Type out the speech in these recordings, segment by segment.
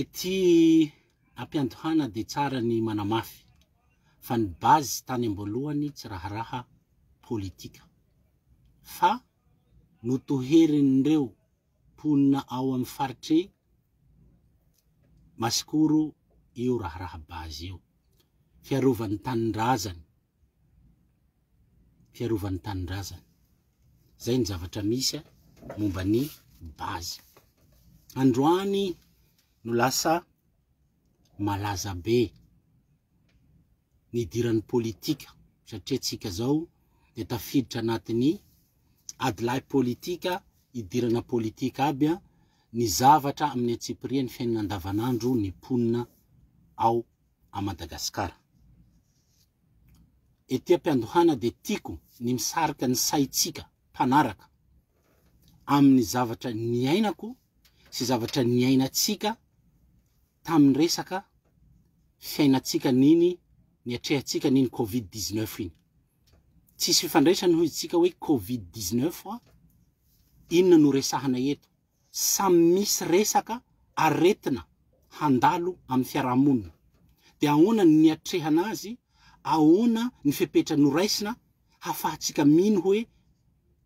Ety ampiandohana dia tsara ny manamafy fa ny base tany amboalohany tsy raharaha politika fa notoherin'ireo mponina ao amin'ny faritr'i Masikoro io raharaha base io. Fiarovan'ny tanindrazany. Fiarovan'ny tanindrazany. Zay ny zavatra misy momba ny base. Androany no lasa malaza be ny idiran'ny politika satria tsika zao dia tafiditra anatin'ny adilahy politika, idirana politika aby ny zavatra amin'ny antsipirian'ny fiainana andavanandro ny mponina ao a Madagasikara. Ety am-piandohana dia tiako ny misarika ny saintsika mpanaraka amin'ny zavatra niainako sy zavatra niainantsika tamin'ny resaka fiainantsika niny niatrehantsika niny covid 19 iny. Tsisy fifandraisany hoy isika hoe covid 19 a, inona no resahana eto? Samy misy resaka aretina handalo amin'ny fiarahamonina. Dia ahoana ny niatrehana azy, ahoana ny fepetra noraisina hafahantsika mino hoe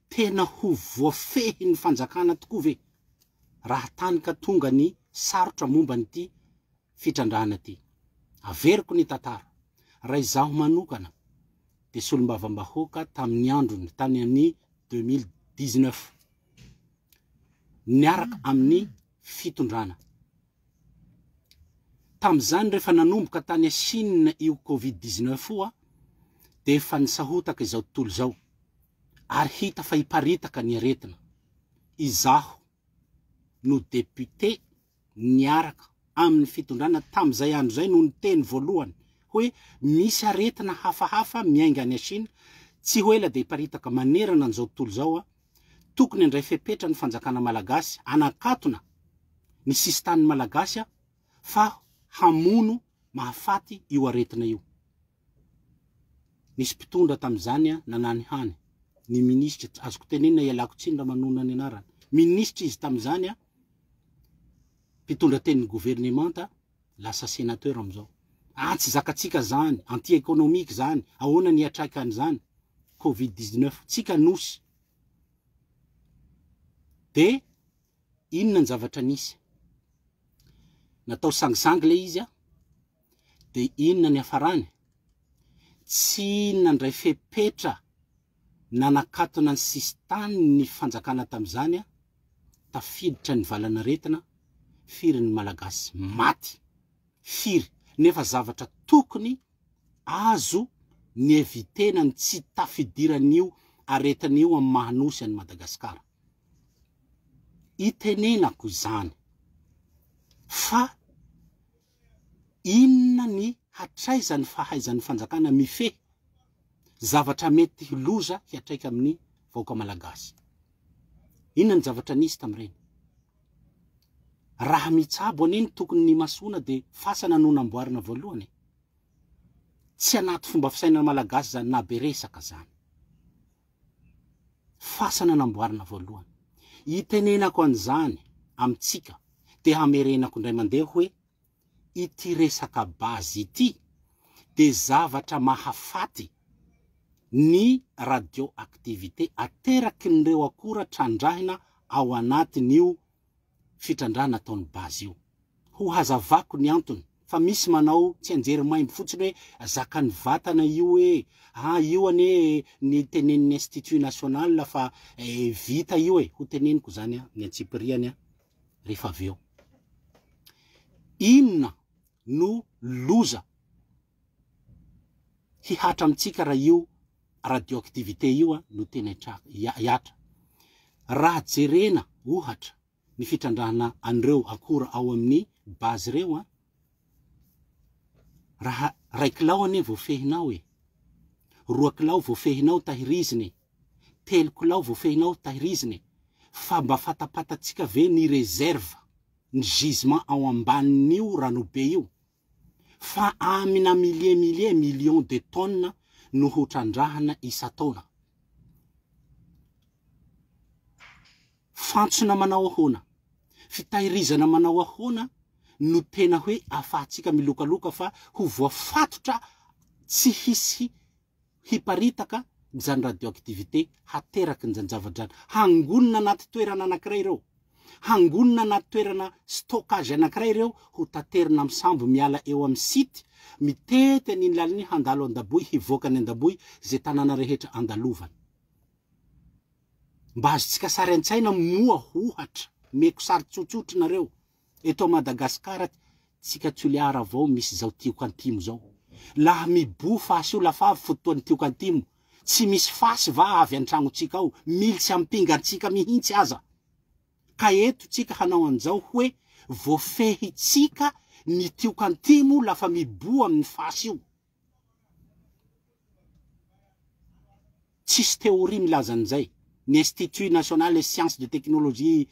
tena ho voafehin'ny fanjakana tokoa ve raha tany ka tonga ny sarotra momba an'ity fitrandrahana ity. Averiko ny tantara, raha izaho manokana dia solombavambahoaka tamin'ny androny tany amin'ny 2019. niaraka amin'ny fitondrana. Tamin'izany rehefa nanomboka tany Chine io covid 19 io dia efa nisahotaka izao tontolo izao ary hita fa hiparitaka ny aretina. Izaho no député niaraka amin'ny fitondrana tamin'izay andro izay no niteny voalohany hoe misy aretina hafahafa miainga any Chine, tsy ho ela dia hiparitaka manerana an'izao tontolo izao, tokony handray fepetra ny fanjakana malagasy hanakatona ny sisintanin'ny malagasy fa hamono mahafaty io aretina io. Nisy mpitondra tamin'izany nananihany ny minisitra, azoko tenenina ialako tsiny raha manonona ny anarany, minisitra izy tamin'izany, mpitondra tenin'ny governemanta, lasa sénateur amin'izao. Ah, tsy zakantsika zany, anti-économique zany, ahoana ny hiatraikan'izany? Covid 19, tsika nosy. De inona ny zavatra nisy? Natao sangisangy le izy a, de inona ny hafarany? Tsy nandray fepetra nanakatona ny sisintany ny fanjakana tamin'izany, tafiditra ny valanaretina, firy ny Malagasy maty? Firy? Nefa zavatra tokony azo ni-eviter-na ny tsy tafidiran'io aretina io amin'ny maha nosy an'i Madagasikara. Itenenako izany fa inona ny hatraiza ny fahaizan'ny fanjakana mifehy zavatra mety loza hiatraika amin'ny vahoaka malagasy. Inona ny zavatra nisy tamin'ireny? Raha mitsabo anie ny tokony nimasoana dia fasana no namboarina voalohany e. Tsy anaty fomba fisainana malagasy izany na be resaka izany. Fasana namboarina voalohany. Itenenako an'izany amintsika dia hamerenako indray mandeha hoe ity resaka base ity dia zavatra mahafaty ny radioactivité aterakin'ireo akora trandrahina ao anatin'io fitrandrahana ataon'ny base io. Ho hazavako ny antony fa misy manao tsianjery maimbo fotsiny hoe zakan'ny vatana io hoe ah io anie ny tenenin'ny institut national fa vita io e, ho teneniko zany ny antsipiriany rehefa avy eo. Inona no loza hihatra amintsika raha io radioactivité io no tena hihatra? Raha jerena ohatra ny fitrandrahana an'ireo akora ao amin'ny base ireo an, raha ray kilao anie voafehinao e, roa kilao voafehinao tahirizina e, telo kilao voafehinao tahirizina e, fa mba fatapatantsika ve ny réserve, ny gisement ao ambanin'io ranobe io? Fa amina milliers milliers millions de tonnes no ho trandrahana isan-taona. Fantsona manao ahoana? Fitahirizana manao ahoana? no tena hoe afahantsika milokaloka fa ho voafatotra tsy hisy hiparitaka izany radioactivité hateraky ny zany-javatra zany. Hangonina anaty toerana anankiray ireo. Hangonina anaty toerana stockage anankiray ireo ho taterina amin'ny sambo miala eo amin'ny site, mitety an'iny lalana iny handalo Andaboy, hivoaka any Andaboy, izay tanàna rehetra andalovany. Mba azontsika sary an-tsaina moa ohatra, meko sary tsotsotra nareo, eto Madagascar tsika Toliara avao misy zao tioko antimo zao. Laha miboho fasy io lafa avy fotoan'ny tioko antimo, tsy misy fasy va avy antragnotsika ao, militsy ampinga antsika mihintsy aza. Ka eto tsika hanao an'izao hoe voafehitsika ny tioko antimo lafa miboho amin'ny fasy io. Tsisy théorie milaza an'izay. Ny Institut National des Sciences de Technologie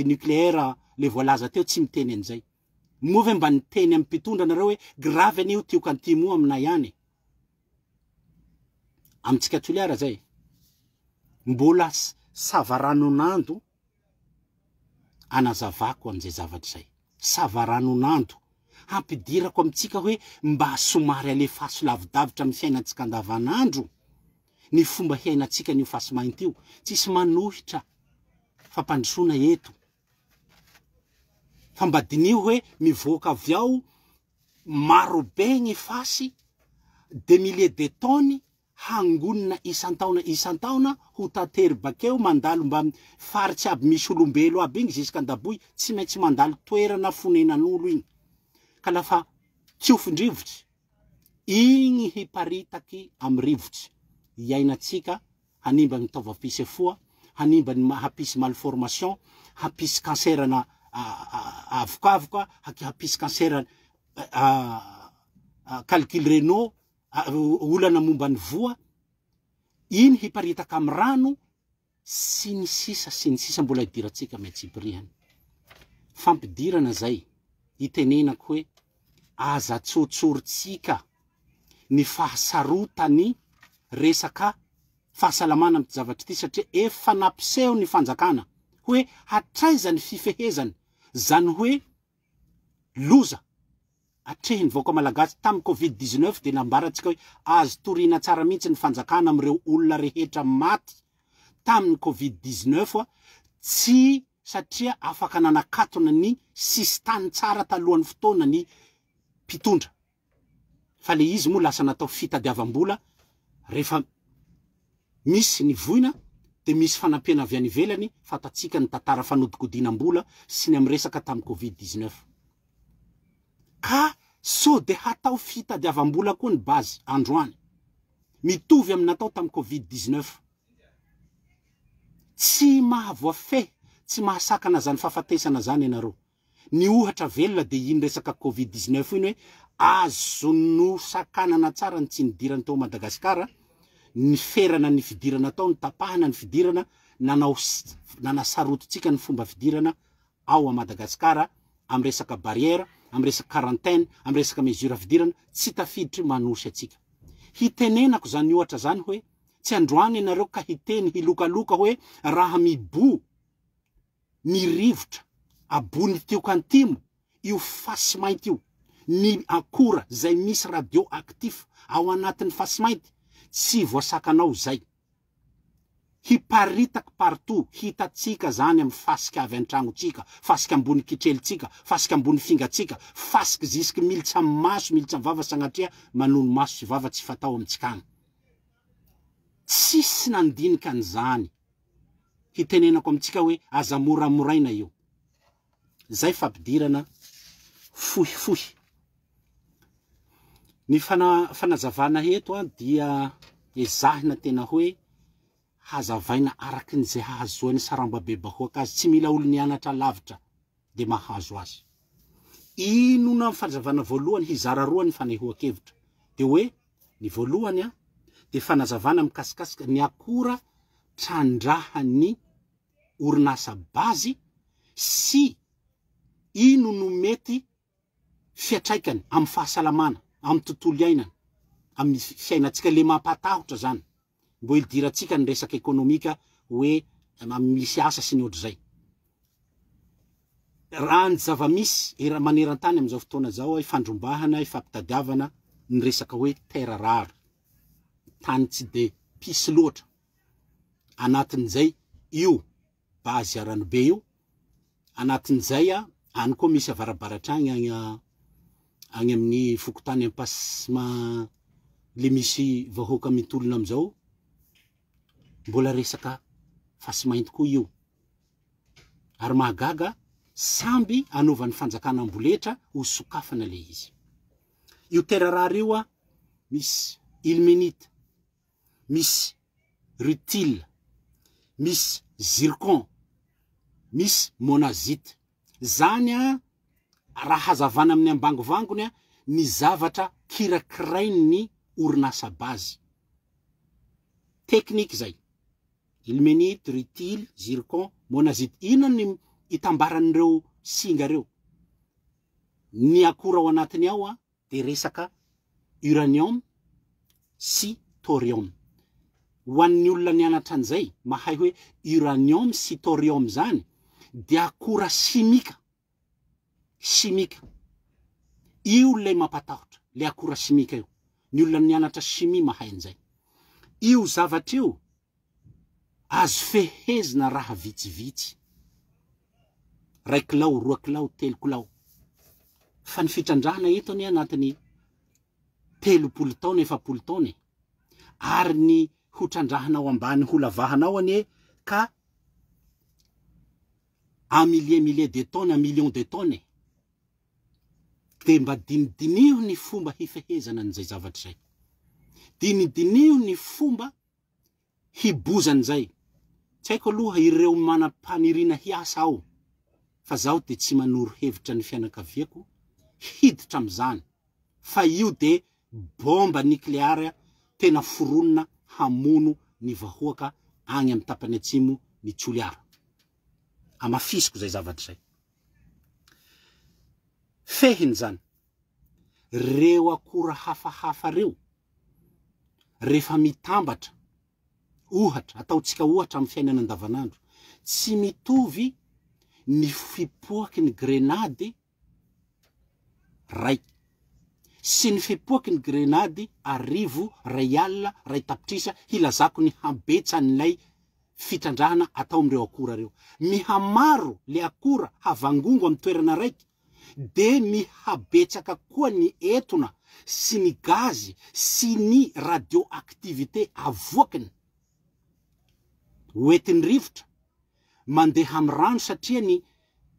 Nucléaire le voalaza teo tsy miteny an'izay. Moa ve mba niteny amin'ny mpitondra nareo hoe grave anie io tioka antimo io aminay any e? Amintsika Toliara zay. Mbola savaranonando anazavako an'izay zavatra izay. Savaranonando hampidirako amintsika hoe mba somary alefaso lavidavitra amin'ny fiainantsika andavanandro ny fomba hiainantsika an'io fasimainty io. Tsisy manohitra fampandrosoana eto. Fa mba diniho hoe mivoaka avy ao marobe ny fasy, des milliers de tonnes hangonina isan-taona isan-taona ho tatery bakeo mandalo mbamy faritsy aby misy olombelo aby igny zisk'Andaboy tsy maintsy mandalo toerana fonenan'olo igny ka lafa tsiofin-drivotsy igny hiparitaky amy rivotsy iainantsika hanimba ny taovam-pisefoa hanimba ny hampisy malformation hampisy cancer na avokavoka hampisy cancer calcul rénaux olana momba ny voa, iny hiparitaka amin'ny rano sy ny sisa sy ny sisa mbola hidirantsika amin'ny antsipirihany. Fampidirana zay hitenenako hoe aza tsotsorintsika ny fahasarotan'ny resaka fahasalamana amin'ity zavatra ity satria efa nampiseho ny fanjakana hoe hatraiza ny fifehezany zany hoe loza atrehin'ny vahoaka malagasy tamin'ny covid 19 dia nambarantsika hoe azo toriana tsara mihitsy ny fanjakana amin'ireo olona rehetra maty tamin'ny covid 19 tsy satria afaka nanakatona ny sisintany tsara talohan'ny fotoana ny mpitondra Fa le izy moa lasa natao fitadiavam-bola rehefa misy ny voina de misy fanampiana avy any ivelany, fantatsika ny tantara fanodikodinam-bola sy ny amin'ny resaka tamin'ny covid 19. Ka sao de hatao fitadiavam-bola koa ny base androany, mitovy amin'ny natao tamin'ny covid 19. Tsy mahavoafehy, tsy mahasakana zany fahafatesana zany ianareo. Ny ohatra velona dia iny resaka covid 19 iny hoe azo nosakanana tsara ny tsy nidirany tao Madagasikara, niferana ny fidirana tao, notapahana ny fidirana, nanao nanasarotintsika ny fomba fidirana ao a Madagasikara amin'ny resaka barrière, amin'ny resaka quarantaine, amin'ny resaka mesure fidirana, tsy tafiditry manosy antsika. Hitenenako izany ohatra izany hoe tsy androany ianareo ka hiteny hilokaloka hoe raha miboho ny rivotra abony tiokantimo io fasy mainty io, ny akora zay misy radio actif ao anatin'ny fasy mainty tsy voasakanao zay. Hiparitaky partout, hitatsika zany am fasika avy antragnotsika, fasika ambony kitrelintsika, fasika ambony fingatsika, fasiky zisiky militsy am maso, militsy am vava sagnatria manono maso sy vava tsy fatao amitsika agny. Tsisy nandinika an'izany. hitenenako amintsika hoe aza moramoraina io. Zay fampidirana fohifohy. Ny fana, fanazavana eto a dia ezahina tena hoe hazavaina araky ny zay hahazoan'ny sarambabebahoaka azy, tsy mila olo nianatra lavitra dia mahazo azy. Inona ny fanazavana voalohany hizara roa ny fanehoan-kevitra? Dia hoe Ny voalohany dia fanazavana mikasikasika ny akora trandrahan'ny orinasa Base sy ino no mety fiatraikany amin'ny fahasalamana, amin'ny tontolo iainana, amin'ny fiainantsika le mampatahotra zany. Mbo hidirantsika ny resaka ekonomika hoe misy asa sy ny ohatr'izay. Raha ny zava-misy era maneran-tany amin'izao fotoana izao, ifandrombahana, ifampitadiavana ny resaka hoe terre rare, tany tsy dia mpisy loatra. Anatin'izay io base Ranobe io, anatin'izay any koa misy avarabaratra agny, agny agny amin'ny fokontany Ampasima le misy vahoaka mitolona amin'izao, mbola resaka fasimainty koa io. Ary mahagaga, samby anaovan'ny fanjakana amboletra ho sokafana le izy. Io terre rare io misy ilménite, misy rutile, misy zircon, misy monazite. Zany raha hazavana amin'ny ambangovangony ny zavatra kirakirain'ny orinasa base. Teknika izay. Ilménite, rutile, zircon, monazite. Inona ny itambaran'ireo singa ireo? Ny akora ao anatiny ao dia resaka uranium sy thorium. Ho an'ny olona nianatra an'izay, mahay hoe uranium sy thorium izany dia akora simika. Simika. Io ilay mampatahotra, ilay akora simika io. Ny olona nianatra chimie mahay an'izay. Io zavatra io azo fehezina raha vitsivitsy. Ray kilao, roa kilao, telo kilao. Fa ny fitrandrahana eto anie anatin'ny 30 taona, 40 taona e. Ary ny ho trandrahana ao ambany ho lavahana ao anie ka à milliers milliers de tonnes, à millions de tonnes e. Dia mba dinidiniho ny fomba hifehezana an'izay zavatra izay. Dinidiniho ny fomba hibozan'izay. Tsy haiko aloha ireo manam-paniriana hiasa ao, fa zaho dia tsy manoro hevitra ny fianakaviako hiditra amin'izany, fa io dia bomba nikleary tena foronina hamono ny vahoaka agny amin'ny tapany atsimo ny Toliara. Amafisiko izay zavatra izay. Fehiny izany, reo akora hafahafa reo, rehefa mitambatra, ohatra, ataontsika ohatra amin'ny fiainana andavanandro, tsy mitovy ny fipoaky ny grenady ray sy ny fipoaky ny grenady arivo, ray alina, ray tapitrisa, hilazako ny habetsan'ilay fitrandrahana atao amin'ireo akora ireo. Mihamaro le akora havangongo amin'ny toerana raiky de mihabetsaka koa ny etona sy ny gazy sy ny radioactivité avoakiny hoentin'ny rivotra mandeha amin'ny rano satria ny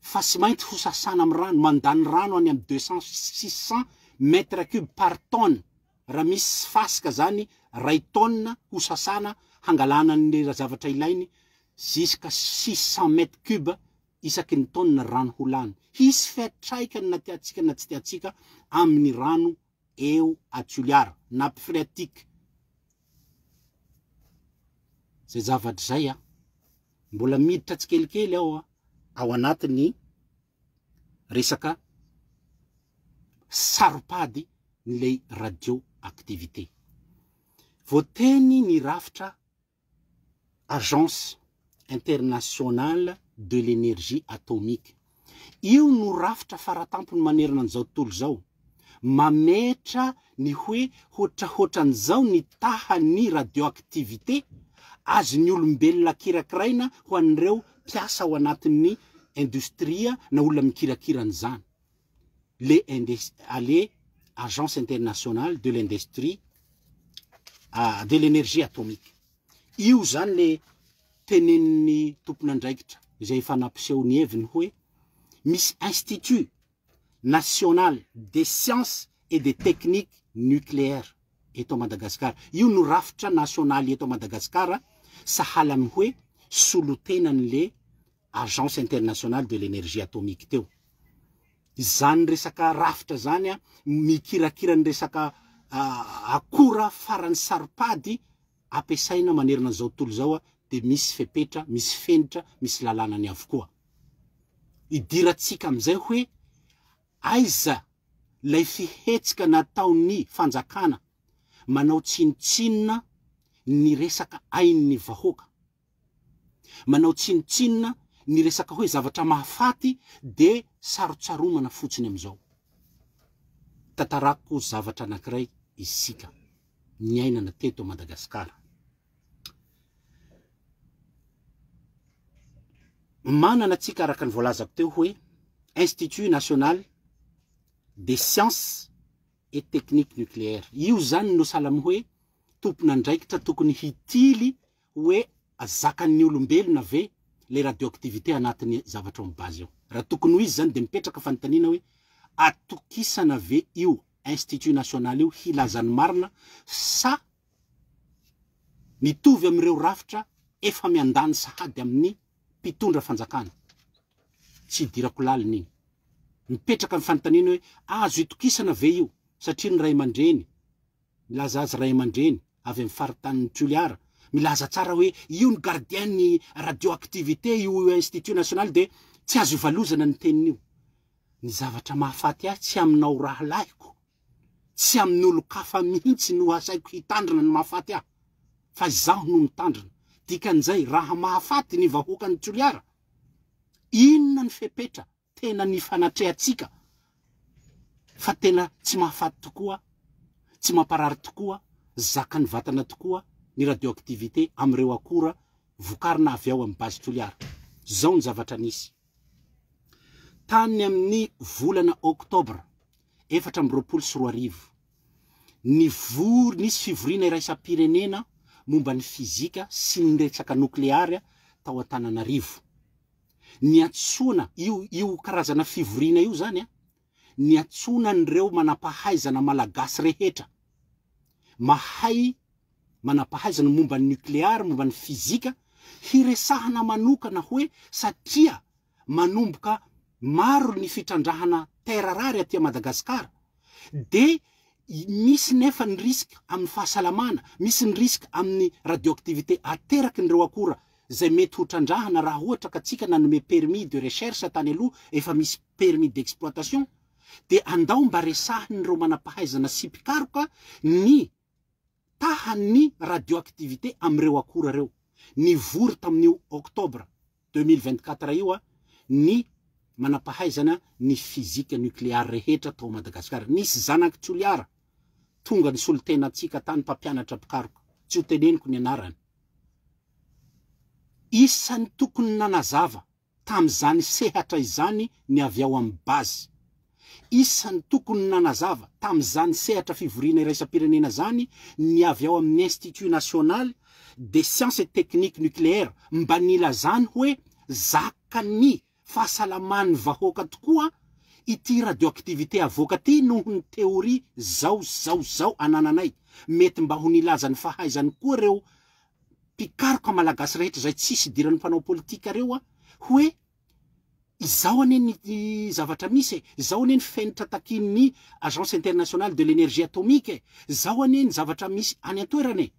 fasimainty ho sasana amin'ny rano, mandany rano any amin'ny 200 600 mètre cube par tonne raha misy fasika zany ray tonne ho sasana hangalana ny zavatra ilainy jusqu'à 600 mètre cube isaky ny tonne rano ho lany. Hisy fiatraikany na tiantsika na tsy tiantsika amin'ny rano eo a Toliara, nappe phréatique. Zay zavatra zay a. Mbola miditra tsikelikely aho ao anatin'ny resaka saropady n'ilay radioactivité. Voateny ny rafitra Agence Internationale de l'Energie Atomique. Io no rafitra faratampony manerana an'izao tontolo izao, mametra ny hoe hotrahoatran'izao ny tahan'ny radioactivité azon'ny olombelona kirakiraina ho an'ireo mpiasa ao anatin'ny indostria na olona mikirakira an'izany. Le le Agence Internationale de l'Industrie de l'Energie Atomique. Io zany le tenenin'ny tompon'andraikitra izay efa nampiseho ny heviny hoe misy Institut National des Sciences et des Techniques Nucléaires eto Madagasikara. Io no rafitra nasionaly eto Madagasikara sahala amin'ny hoe solotenan'le Agence Internationale de l'Energie Atomique teo. Izany resaka rafitra izany mikirakira ny resaka akora farany saropady ampiasaina manerana an'izao tontolo izao dia misy fepetra, misy fenitra, misy lalànany avokoa. Idirantsika amin'izay hoe aiza ilay fihetsika nataon'ny fanjakana manao tsinontsinona ny resaka ain'ny vahoaka. Manao tsinontsinona ny resaka hoe zavatra mahafaty de sarotsaromana fotsiny amin'izao. Tantarako zavatra anankiray isika niainana teto Madagasikara. Manana antsika araka ny voalazako teo hoe Institut National des Sciences et Techniques Nucléaires. Io zany no sahala amin'ny hoe tompon'andraikitra tokony hitily hoe zakan'ny olombelona ve le radioactivité anatin'ny zavatra ao amin'ny base ao. Raha tokony ho izy zany de mipetraka fanontaniana hoe atokisana ve io Institut National io hilaza ny marina sa mitovy amin'ireo rafitra efa miandany sahady amin'ny mpitondra fanjakana. Tsy idirako lalina iny. Mipetraka ny fanontaniana hoe azo itokisana ve io satria ny ray aman-dreny, milaza azy ray aman-dreny avy amin'ny faritanin'i Toliara, milaza tsara hoe io ny gardien ny radioactivité io Institut National dia tsy azo ivalozana ny tenin'io. Ny zavatra mahafaty ahy tsy aminao rahalahiko Tsy amin'olon-kafa mihitsy no asaiko hitandrina ny mahafaty ahy, fa izaho no mitandrina. Dikan'izay, raha mahafaty ny vahoakan'i Toliara, inona ny fepetra tena nifanatrehantsika fa tena tsy mahafaty tokoa, tsy mamparary tokoa, zakan'ny vatana tokoa ny radioactivité amin'ireo akora vokarina avy ao amin'ny Base Toliara? Izao ny zavatra nisy. Tany amin'ny volana oktobra 2024, nivory, nisy fivoriana iraisam-pirenena momba ny fizika sy ny resaka nokleary tao Antananarivo. Niantsoana io io karazana fivoriana io zany niantsoana an'ireo manampahaizana malagasy rehetra mahay manampahaizana momba ny nukleary, momba ny fizika, hiresahana manokana hoe satria manomboka maro ny fitrandrahana terre rare aty Madagascar de misy nefa ny risque amin'ny fahasalamana, misy ny risque amin'ny radioactivité ateraky ny reo akora izay mety ho trandrahana raha ohatra ka tsika nanome permis de recherche tany aloha efa misy permis d'exploitation de andao mba resahin'ireo manam-pahaizana sy mpikaroka ny tahan'ny radioactivité amin'ireo akora ireo. Nivory tamin'io octobre 2024 io ny manam-pahaizana ny physique nucléaire rehetra tao Madagasikara. Nisy zanak'i Toliara tonga nisolo tena antsika tany mpampianatra mpikaroka, tsy ho teneniko ny anarany. Isan'ny tokony nanazava tamin'izany sehatra izany ny avy ao amin'ny Base. Isan'ny tokony nanazava tamin'izany sehatra fivoriana iraisam-pirenena izany ny avy ao amin'ny Institut National des Sciences et Techniques Nucléaires mba nilazany hoe zakan'ny fahasalaman'ny vahoaka tokoa ity radioactivité avoaka ity noho ny théorie zao zao zao anananay. Mety mba ho nilaza ny fahaizany koa ireo mpikaroka malagasy rehetra izay tsisy idiran'ny mpanao politika reo a, hoe izao anie ny zavatra misy e, izao anie ny fenitra takian'ny Agence internationale de l'énergie atomique e, izao anie ny zavatra misy any an-toerana e.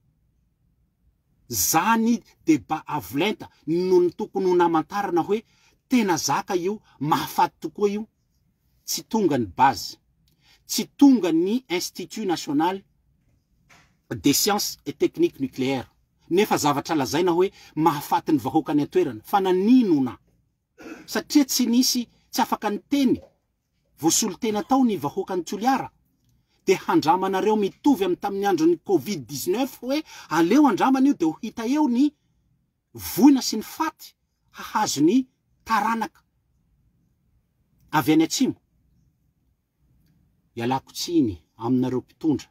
Zany débat avo lenta no ny tokony ho namantarana hoe tena zaka io, mahafaty tokoa io, tsy tonga ny base, tsy tonga ny Institut national des sciences et techniques nucléaires, nefa zavatra lazaina hoe mahafaty ny vahoaka any an-toerana, fa naninona? Satria tsy nisy tsy afaka niteny voasolo tena tao ny vahoakan'i Toliara, dia handramanareo mitovy amin'ny tamin'ny andron'ny covid 19 hoe aleo andramana io dia ho hita eo ny voina sy ny faty hahazo ny taranaka avy any atsimo. Ialako tsiny aminareo mpitondra,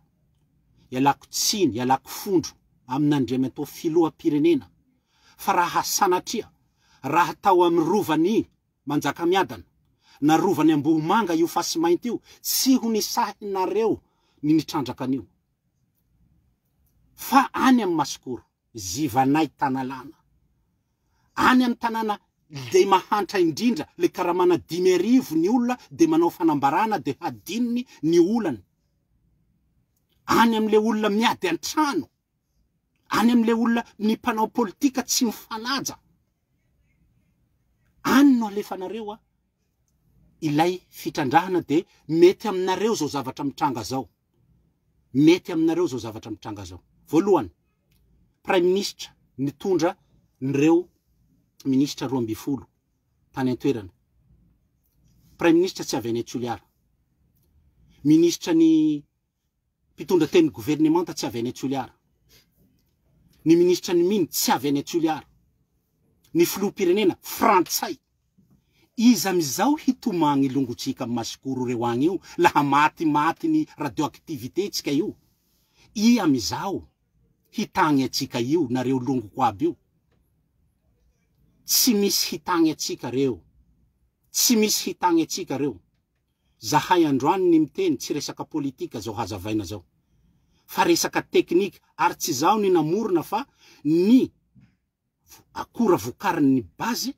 ialako tsiny, ialako fondro amin'Andriamatoa Filoham-pirenena fa raha sanatria raha tao amin'ny rovan'i Manjakamiadana na rovan'i Ambohimanga io fasimainty io tsy ho nisahinareo ny nitrandraka an'io fa any amin'ny Masikoro. Zivanay Tanalana. Any amin'ny tanàna le mahantra indrindra, le karamana 5000 ny olona de manao fanambarana de hadinony ny olany. Any amin'le olona miady an-trano, any amin'le olona ny mpanao politika tsy mifanaja. Any no alefanareo a ilay fitrandrahana de mety aminareo zao zavatra mitranga zao. Mety aminareo zao zavatra mitranga zao. Voalohany, Praiminisitra nitondra nireo minisitra 12. tany an-toerana. Praiminisitra tsy avy any Toliara. Minisitra ny mpitondra tenin'ny governemanta tsy avy any Toliara. Ny minisitra ny miny tsy avy any Toliara. Ny filoham-pirenena frantsay. Iza amizao hitomagny longotsika am masikoro reo agny io laha maty maty ny radioactivité tsika io? I amizao hitagny atsika io nareo longoko aby io? Tsy misy hitagny atsika reo. Tsy misy hitagny atsika reo. Zahay androany ny miteny tsy resaka politika zao hazavaina zao. Fa resaka teknika ary tsy zaho ny namorona fa ny akora vokarin'ny base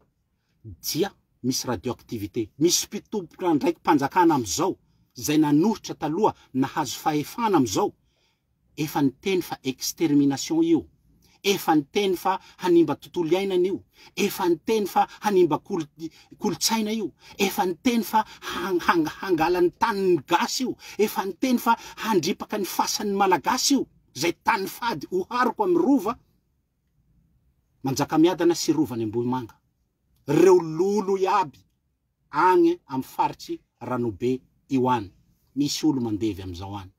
dia misy radioactivité. Misy mpitompon-andraiki-panjakana amizao zay nanohitra taloha nahazo fahefana amizao efa niteny fa extermination io, efa niteny fa hanimba tontolo iainana io, efa niteny fa hanimba kolontsaina io, efa niteny fa hangala ny tanin'ny gasy io, efa niteny fa handripaka ny fasan'ny malagasy io, zay tany fady ohariko amin'ny rova Manjakamiadana sy rovan'i Ambohimanga. Reo lolo iaby agny am faritsy Ranobe io any misy olo mandevy amizao any.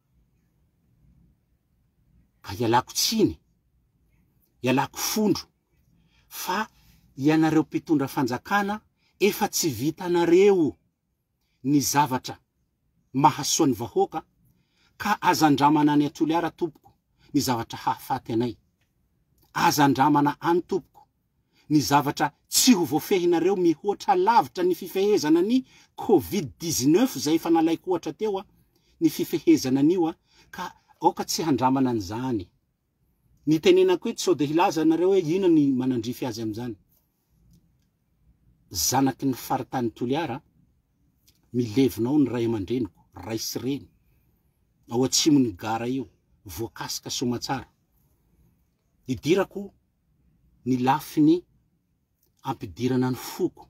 Ka ialako tsiny, ialako fondro fa ianareo mpitondra fanjakana efa tsy vitanareo ny zavatra mahasoa ny vahoaka ka aza andramana any Toliara tompoko ny zavatra hahafaty anay. Aza andramana any tompoko ny zavatra tsy ho voafehinareo mihoatra lavitra ny fifehezana ny covid 19 izay efa nalaiko ohatra teo a, ny fifehezana an'io a, ka aoka tsy handramana an'izany. Ny tenenako eto sao dia hilaza nareo hoe inona ny manandrify azy amin'izany. Zanaky ny faritany Toliara, milevina ao ny ray aman-dreniko, ray sy reny, ao atsimon'ny gara io, voakasika soamatsara. Idirako ny lafiny ampidirana ny foko,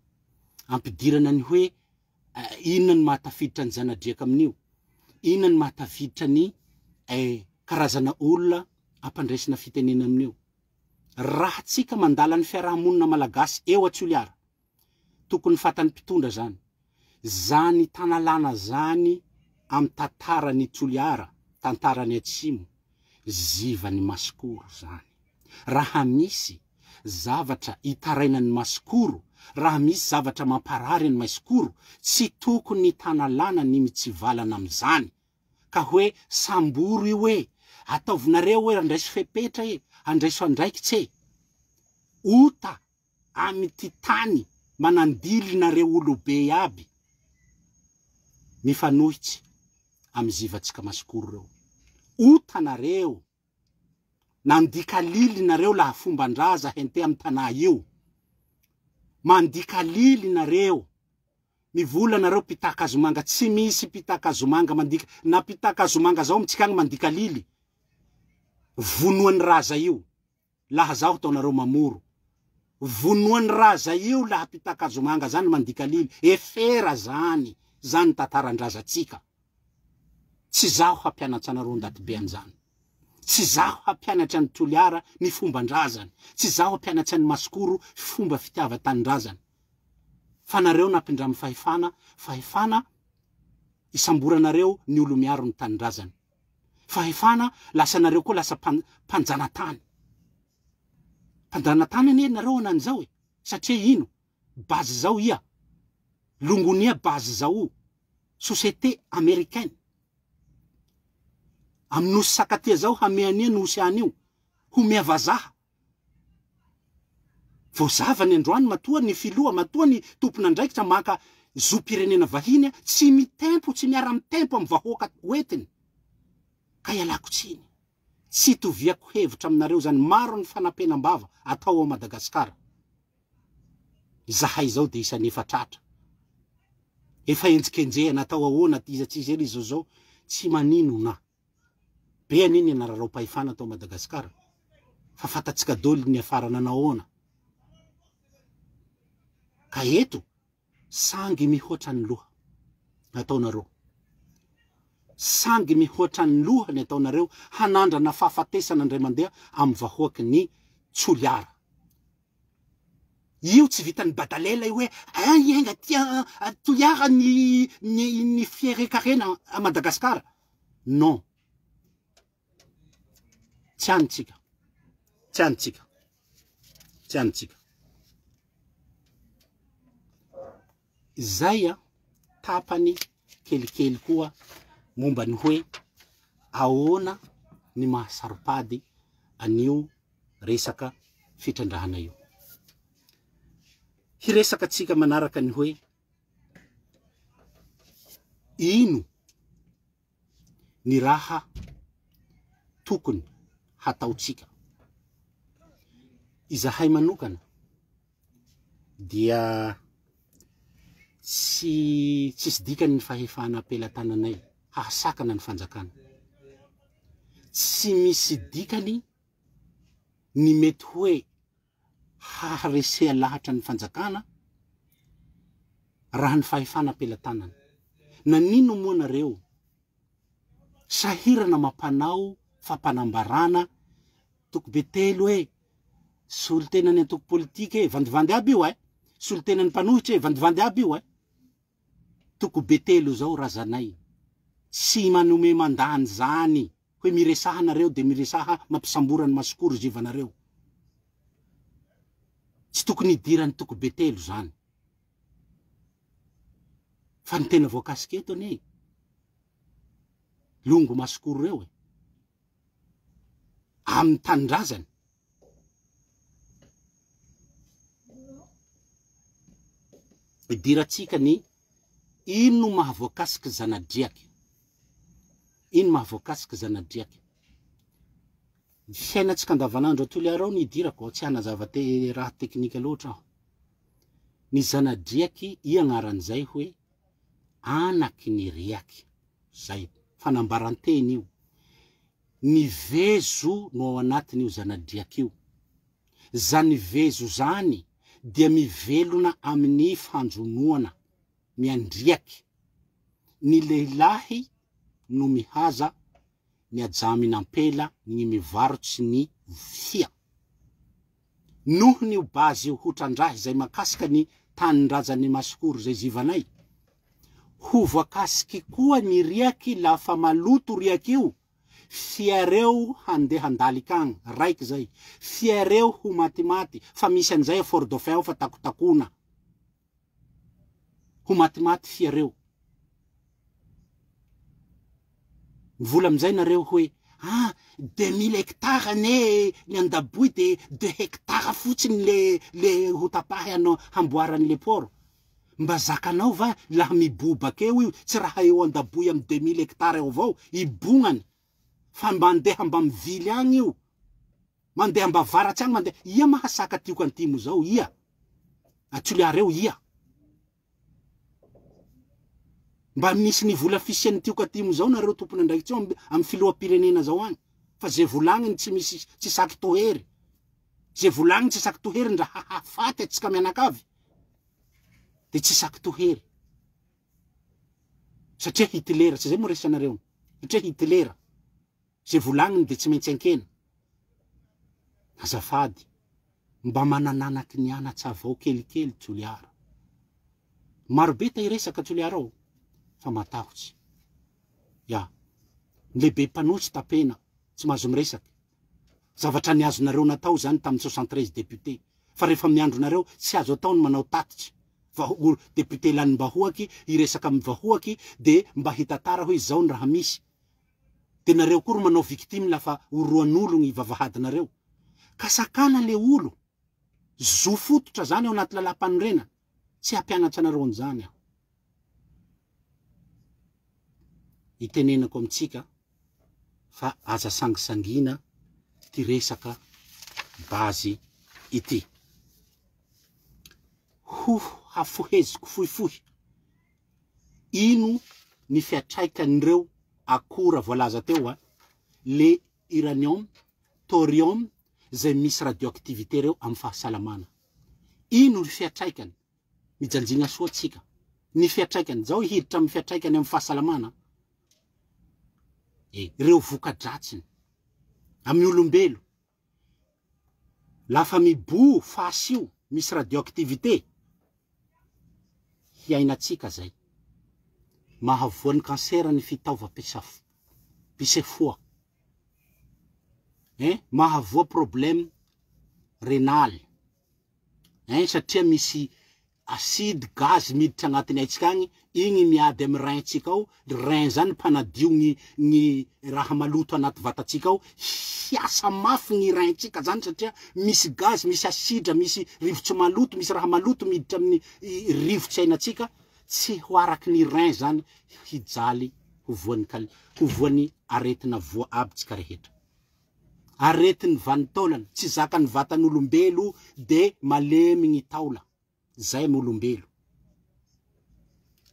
ampidirana ny hoe inona ny mahatafiditra ny zana-driaka amin'io, inona ny mahatafiditra ny eh, karazana olona ampandraisina fitenena amin'io. Raha tsika mandala ny fiarahamonina malagasy eo Atsioliara, tokony fatan'ny mpitondra zany, zany tanalana zany am tantaran'i Toliara, tantaran'i Atsimo, zivan'i Masikoro zany. Raha misy zavatra itarainan'i Masikoro, raha misy zavatra mamparary an'i Maisikoro, tsy tokony tanalana ny mitsivalana amzany, ka hoe sambory io e, ataovinareo hoe andraiso fepetra e, andraiso andraikitsy e. Ota amity tany manandily nareo olobe iaby mifanohitsy amy zivatsika masikoro reo. Ota nareo nandika lily nareo laha fombandraza hente amy tanà io. Mandika lily nareo mivola nareo mpitaka hazomanga tsy misy mpitaka hazomanga mandika na mpitaka hazomanga zao amitsika agny mandika lily vonoany raza io. Laha zaho taonareo mamoro. Vonoany raza io laha mpitaka-zomanga zany mandika lily. Efera zany. Zany tantaran-drazantsika. Tsy zaho hampianatsa anareo ndaty be an'izany. Tsy zaho hampianatry an'i Toliara ny fomban-drazany. Tsy zaho hampianatsa an'i Masikoro fomba fitiavan-tanindrazany. Fa nareo nampindramy fahefana, fahefana isamboranareo ny olo miaro ny tanindrazany. Fahefana lasa nareo koa lasa mpanjanatany. Mpanjanatany anie nareo ananizao e. Satria ino? Base zao ia. Longonia base zao. Société américaine. Amin'ny nosy Sakatia zao hameania nosy any io. Homea vazaha. Voazava ny androany matoa ny filoha, matoa ny tompon'andraikitra maka zom-pirenena vahiny tsy mitempo, tsy miara-mitempo amin'ny vahoaka hoentiny. Ka ialako tsiny. Tsy itoviako hevitra aminareo izany. Maro ny fanampenam-bava atao ao Madagasikara. Izahay izao dia isan'ny efa tratra. Efa enjikenjehana atao ahoana, iza tsy iza ery izao izao. Tsy maninona. Be anie ny anararaom-pahefana tao Madagascar fa fantatsika doly ny niafarana nahoana. Ka eto sangy mihoatra ny loha ataonareo. Sangy mihoatra ny loha ny ataonareo hanandrana fahafatesana indray mandeha amin'ny vahoaky ny Toliara. Io tsy vitan'ny badalela io hoe ein enga aty a Toliara ny ny ny fiherenkarena a Madagascar. Non. Tsy any tsika. Tsy any tsika. Tsy any tsika. Izay a tapany kelikely koa momba ny hoe ahoana ny maha saropady an'io resaka fitrandrahana io. Hiresaka tsika manaraka ny hoe ino ny raha tokony hataontsika. Izahay manokana dia tsy tsisy dikany ny fahefana am-pelatananay hahasakana ny fanjakana. Tsy misy dikany ny mety hoe haharesea lahatra ny fanjakana raha ny fahefana am-pelatanana. Nanino moa nareo sahirana mampanao fampanambarana toko be telo e, solontenan'ny antoko politika e, vandivandy aby io e, solontenan'ny mpanohitra e, vandivandy aby io e. Toko be telo zao razanay, tsy manome mandany zany hoe miresaha nareo de miresaha mampisambora ny masikoro zivanareo. Tsy tokony hidiran'ny toko be telo zany. Fa ny tena voakasika eto anie longo masikoro reo e. Amin'ny tanindrazany. Idirantsika ny ino mahavoakasiky zanadriaky. Ino mahavoakasiky zanadriaky. Ny fiainantsika andavanandro ao Toliara ao no idirako, tsy hanazava te raha teknika loatra aho. Ny zanadriaky i agnaran'izay hoe anaky ny riaky. Zay, fanambaran-teny io. Ny vezo no ao anatin'io zana-driaka io. Zany vezo zany dia mivelona amin'ny fanjonoana, miandriaky. Ny lehilahy no mihaza ny ajamin'ampela ny mivarotsy ny fia. Nohon'io base io hotrandrahy izay makasika ny tanindrazan'ny Masikoro izay zivanay, ho voakasiky koa ny riaky lafa maloto riaky io, fiareo handeha handalika agny, raiky zay, fiareo ho matimaty, fa misy an'izay a Fort Dauphin ao fa takotakona, ho matimaty fiareo. Mivola amin'izay nareo hoe ah 2000 hectares anie ny Andaboy de deux hectares fotsiny le le ho tapahy anao hamboaran'le port. Mba zakanao va laha mibobaka eo io, tsy raha eo Andaboy amy 2000 hectares eo avao ibognany fa mba andeha mba mivily agny io. Mandeha mba avaratsy agny mandeha, ia mahasaka tioka antimo zao ia? A Toliara eo ia? Mba misy ny vola fisian'ny tioka atimo zao nareo tompon'andraikitra eo amin'ny filoham-pirenena zao agny fa ze volagniny tsy misy tsy saky tohery ze volagniny tsy saky tohery ndra hahafaty atsika mianakavy de tsy saky tohery satria Hitler tsy zay moa resanareo satria Hitler Ze volagniny de tsy maintsy ankena. Azafady, mba manananaky ny anatsa avao kelikely Toliara. Maro be ta hiresaka Toliara ao fa matahotsy. Ya. Ny lehibe mpanohitsy tapena, tsy mahazo miresaky. Zavatra niazonareo natao zany tamin'ny 73 députés. Fa rehefa amin'ny andronareo, tsy azo atao ny manao tatitra. Vaho, député lanim-bahoaky, hiresaka amin'ny vahoaky, de mba hitantara hoe izao ny raha misy. De nareo koa ro manao victime la fa oroan'olo gny vavahadinareo. Ka sakana le olo. Zo fototra zany ao anaty lalam-panorenana. Tsy hampianatra anareo an'izany aho. Itenenako amintsika fa aza sangisangiana ty resaka base ity. Ho hafoheziko fohifohy. Ino ny fiatraikan'ireo akora voalaza teo a, le uranium, thorium zay misy radioactivité reo amin'ny fahasalamana? Ino ny fiatraikany? Mijanjigna soa tsika. Ny fiatraikany, zao hiditra amin'ny fiatraikany amin'ny fahasalamana e, ireo voka-dratsiny amin'ny olombelo. Lafa miboho fasy io. misy radioactivité, hiainantsika zay. Mahavoa ny cancer ny fitaovam-pisefoa. Hein, mahavoa problème rénal. Hein, satria misy acide, gaz miditra agnatin'ny aintsika agny, igny miady amy rein-tsika ao, rein zany mpanadio gny gny raha maloto anaty vatantsika ao, hiasa mafy gny rein-tsika zany satria misy gaz, misy asidra, misy rivotsy maloto, misy raha maloto miditra amin'ny rivotsy iainantsika, tsy ho araky ny rein zany hijaly ho voan'ny kal ho voan'ny aretina voa aby tsika rehetra. Aretin'ny vanin-taolana, tsy zakan'ny vatan'olombelo de malemy gny taola, zay am olombelo.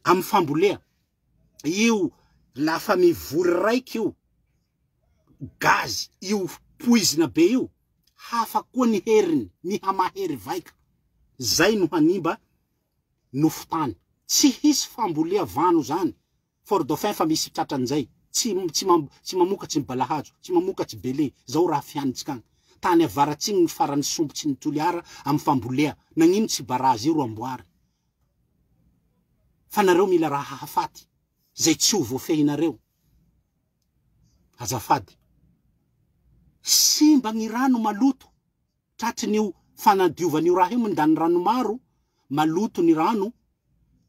Am fambolea, io lafa mivory raiky io gaz io poizina be io, hafa koa ny heriny, mihamahery vaika, zay no hanimba nofon-tany. Tsy hisy fambolea vano zany Fort Dauphin fa misy tratran'izay, tsy tsy tsy mamokatsy ny balahazo, tsy mamokatsy bele, zao raha fihanintsika agny. Tany avaratsy igny ny farany sompitsy ny Toliara amy fambolea, nagnino tsy barazy io ro amboary? Fa nareo mila raha hahafaty, zay tsy ho voafehinareo. Azafady. Simba gny rano maloto. Tratrin'io fanadiovana io raha io mindany rano maro, maloto ny rano,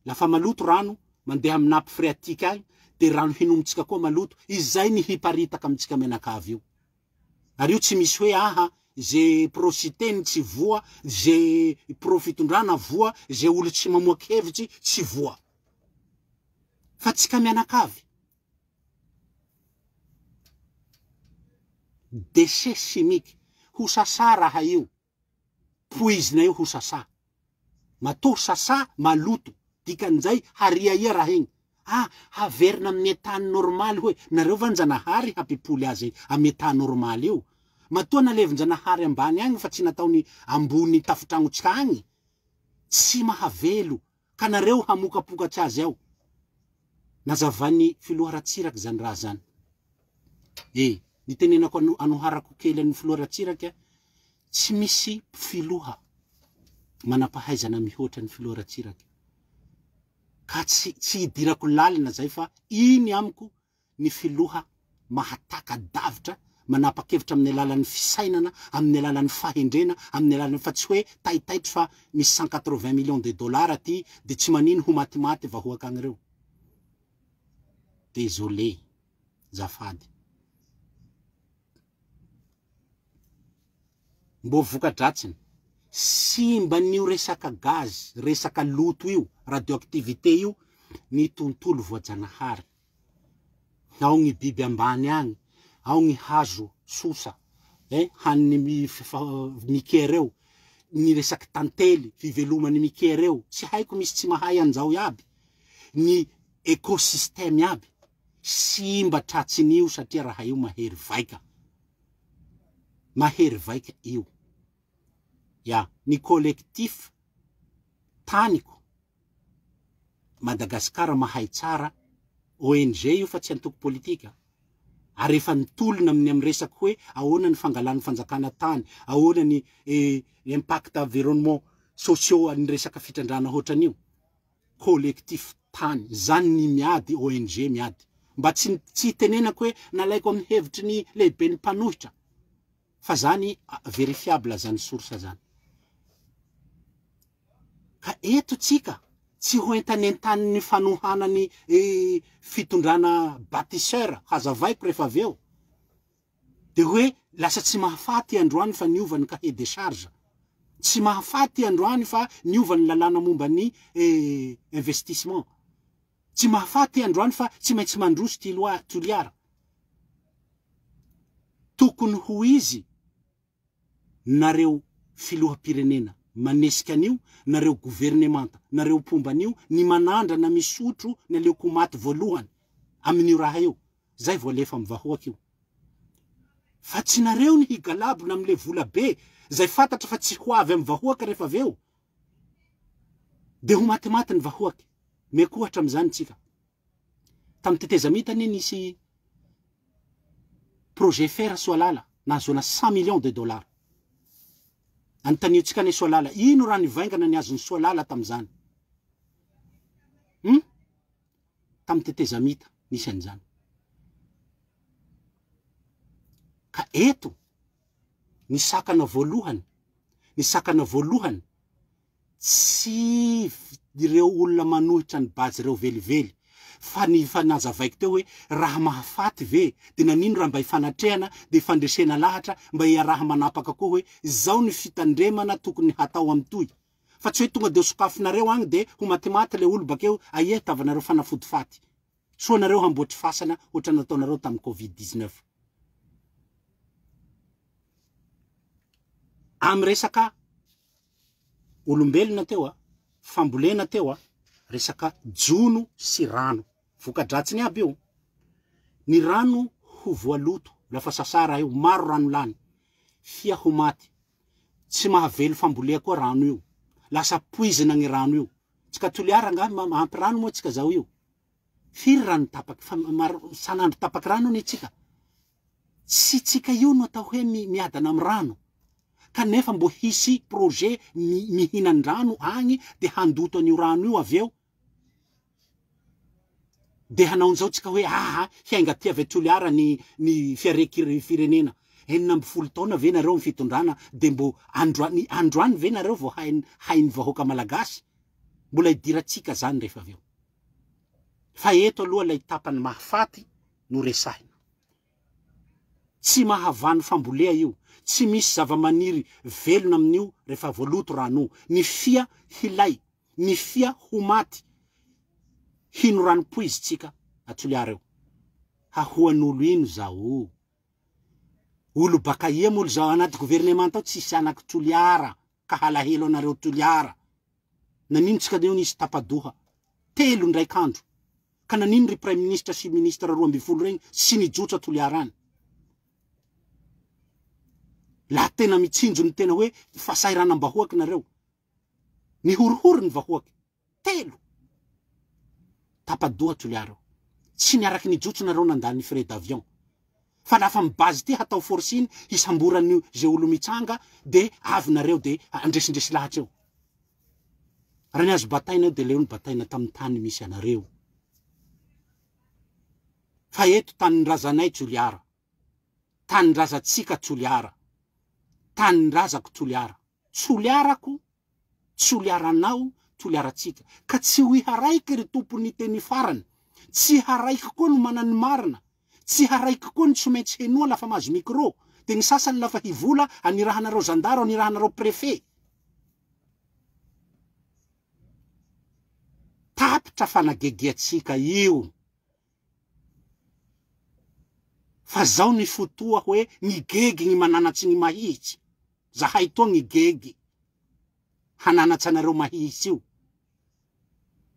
lafa maloto rano mandeha amin'ny nappe phréatique agny de rano hinomintsika koa maloto, izay ny hiparitaka amintsika mianakavy io. Ary io tsy misy hoe aha ze pro Siteny tsy voa, ze pro fitondrana voa, ze olo tsy mamoaky hevitsy tsy voa. Fa tsika mianakavy. Déchet chimique, ho sasa raha io, poizina io ho sasa. Matoa sasa maloto, dikan'izay hariahia raha igny. Ah, haverina amin'ny état normaly hoe, nareo va njanahary hampipoly azy amin'ny état normaly io? Matoa nalevin-janahary ambany agny fa tsy nataony ambony tafotragnotsika agny, tsy mahavelo ka nareo hamokapokatsy azy ao. Nazavain'ny filoha Ratsiraka izany raha zany. E, nitenenako anoharako kely an'ny filoha Ratsiraka, tsy misy filoha manam-pahaizana mihoatra ny filoha Ratsiraka. Ka tsy tsy hidirako lalina zay fa iny amiko ny filoha mahataka-davitra, manapa-kevitra amin'ny alalan'ny fisainana, amin'ny alalan'ny fahendrena, amin'ny alalan'ny fa tsy hoe taitaitry fa misy 180 millions de dollars aty de tsy manino ho matimaty vahoaka agny reo. Désolé, zafady. Mbô voka-dratsiny, simban'io resaka gaz, resaka loto io, radioactivité io, ny tontolo voajanahary. Ao gny biby ambany agny, ao gny hazo sosa, eh, hanin'ny mike reo, ny resaky tantely, fiveloman'ny mike reo, tsy haiko misy tsy mahay an'izao iaby, ny écosystème iaby, simba tratsin'io satria raha io mahery vaika. Mahery vaika io. Ya, ny collectif taniko Madagascar mahay tsara, ONG io fa tsy antoko politika, ary efa nitolona amin'ny amin'ny resaky hoe ahoana ny fangalan'ny fanjakana tany, ahoana ny eh, impact environnement sociaux an'ny resaka fitrandrahana hoatran'io. Collectif tany, zany ny miady, ONG miady. Mba tsy tsy hitenenako hoe nalaiko amin'ny hevitry ny lehiben'ny mpanohitra. Fa zany verifiable zany source zany. Ka eto tsika tsy ho entanentanin'ny fanohanany fitondrana batisseur, hazavaiko rehefa avy eo. De hoe lasa tsy mahafaty androany fa niova ny cahier de charge. Tsy mahafaty androany fa niova ny lalàna momba ny investissement. Tsy mahafaty androany fa tsy maintsy mandroso ty loi Toliara. Tokony ho izy nareo filoham-pirenena manesika an'io, nareo governemanta, nareo mpomba an'io, ny manandrana misotro ny aleoko ho maty voalohany amin'io raha io, zay vao alefa amin'ny vahoaka io. Fa tsy nareo ny higalabona amin'le vola be zay fantatra fa tsy ho avy amin'ny vahoaka rehefa avy eo. De ho matimaty ny vahoaka. Meko ohatra amin'izany tsika. Tamin'ny tetezamita anie nisy projet fer Soalala nahazoana 100 millions de dollars. Anontaniontsika anie Soalala, ino raha nivaingana ny azon'i Soalala tamin'izany? Hum? Tamin'ny tetezamita nisy an'izany. Ka eto, ny sakana voalohany, ny sakana voalohany, tsy ireo olona manohitra ny base ireo velively fa ny efa nazavaiko teo hoe raha mahafaty ve de nanino raha mba hifanatrehana de hifandresena lahatra mba hiaraha manapaka koa hoe zao ny fitandremana tokony hatao amtoy fa tsy hoe tonga de ho sokafinareo agny de ho matimaty le olo bakeo aia tavanareo fanafody faty soa nareo hamboatry fasana ohatran'ny nataonareo tamin'ny covid 19 amy resaka olombelona teo a, fambolena teo a, resaka jono sy rano, voka-dratsiny aby io, ny rano ho voaloto lafa sasa raha io, maro rano lany, fia ho maty, tsy mahavelo fambolea koa rano io, lasa poizina gny rano io, tsika Toliara angaha ampy rano moa tsika zao io? Firy rano tapaky fa maro isan'andro tapaky rano anie tsika. Tsy tsika io no atao hoe miadana amin'ny rano. Kanefa mbo hisy projet mihinan-drano agny de handoto an'io rano io avy eo. De hanao an'izao tsika hoe aa hiainga aty avy Toliara ny ny fiareky firenena. 16 taona ve nareo amin'ny fitondrana de mbo androany androany ve nareo vao hain'ny hain'ny vahoaka malagasy? Mbola hidirantsika zany rehefa avy eo. Fa eto aloha ilay tapany mahafaty no resahina. Tsy mahavano fambolea io, tsy misy zavamaniry velona amin'io rehefa voaloto rano io. Ny fia hilay, ny fia ho maty. Hino rano poizy tsika a Toliara io. Hahoan'olo ino zao? Olo baka ia moa zao anaty gouvernement ao tsisy anaky Toliara ka halahelo anareo Toliara. Nanino tsika neo nisy tapa-doha telo indraik'andro ka nanino ry praiminisitra sy ministre 12 regny tsy nijotso a Toliara any? Laha tena mitsinjo ny tena hoe fahasahiranam-bahoaky nareo, mihorohoro ny vahoaky. Telo. Tapa-doha Toliara io. Tsy niaraky nijotso nareo nandany frais d'avion. Fa lafa mi base ty hatao forcing hisamboran'io ze olo mitsanga de avy nareo de andresindresy lahatra eo. Raha ny azo bataina eo de leo ny bataina tamin'ny tany misy anareo. Fa eto tanindrazanay Toliara. Tanindrazantsika Toliara. Tanindrazako Toliara. Toliarako Toliaranao, Toliarantsika. Ka tsy ho iharaiky ry Tompon'ny teny farany. Tsy haraiky koa no mana ny marina. Tsy haraiky koa ny tsy maintsy henoa lafa mahazo micro. Dia ny sasany lafa hivola anirahanareo zandaro, anirahanareo préfet. Tapitra fanagegeantsika io. Fa zao ny fotoa hoe ny gegy ny mananatsy ny mahitsy. Zahay toa ny gegy hananatsy anareo mahitsy io.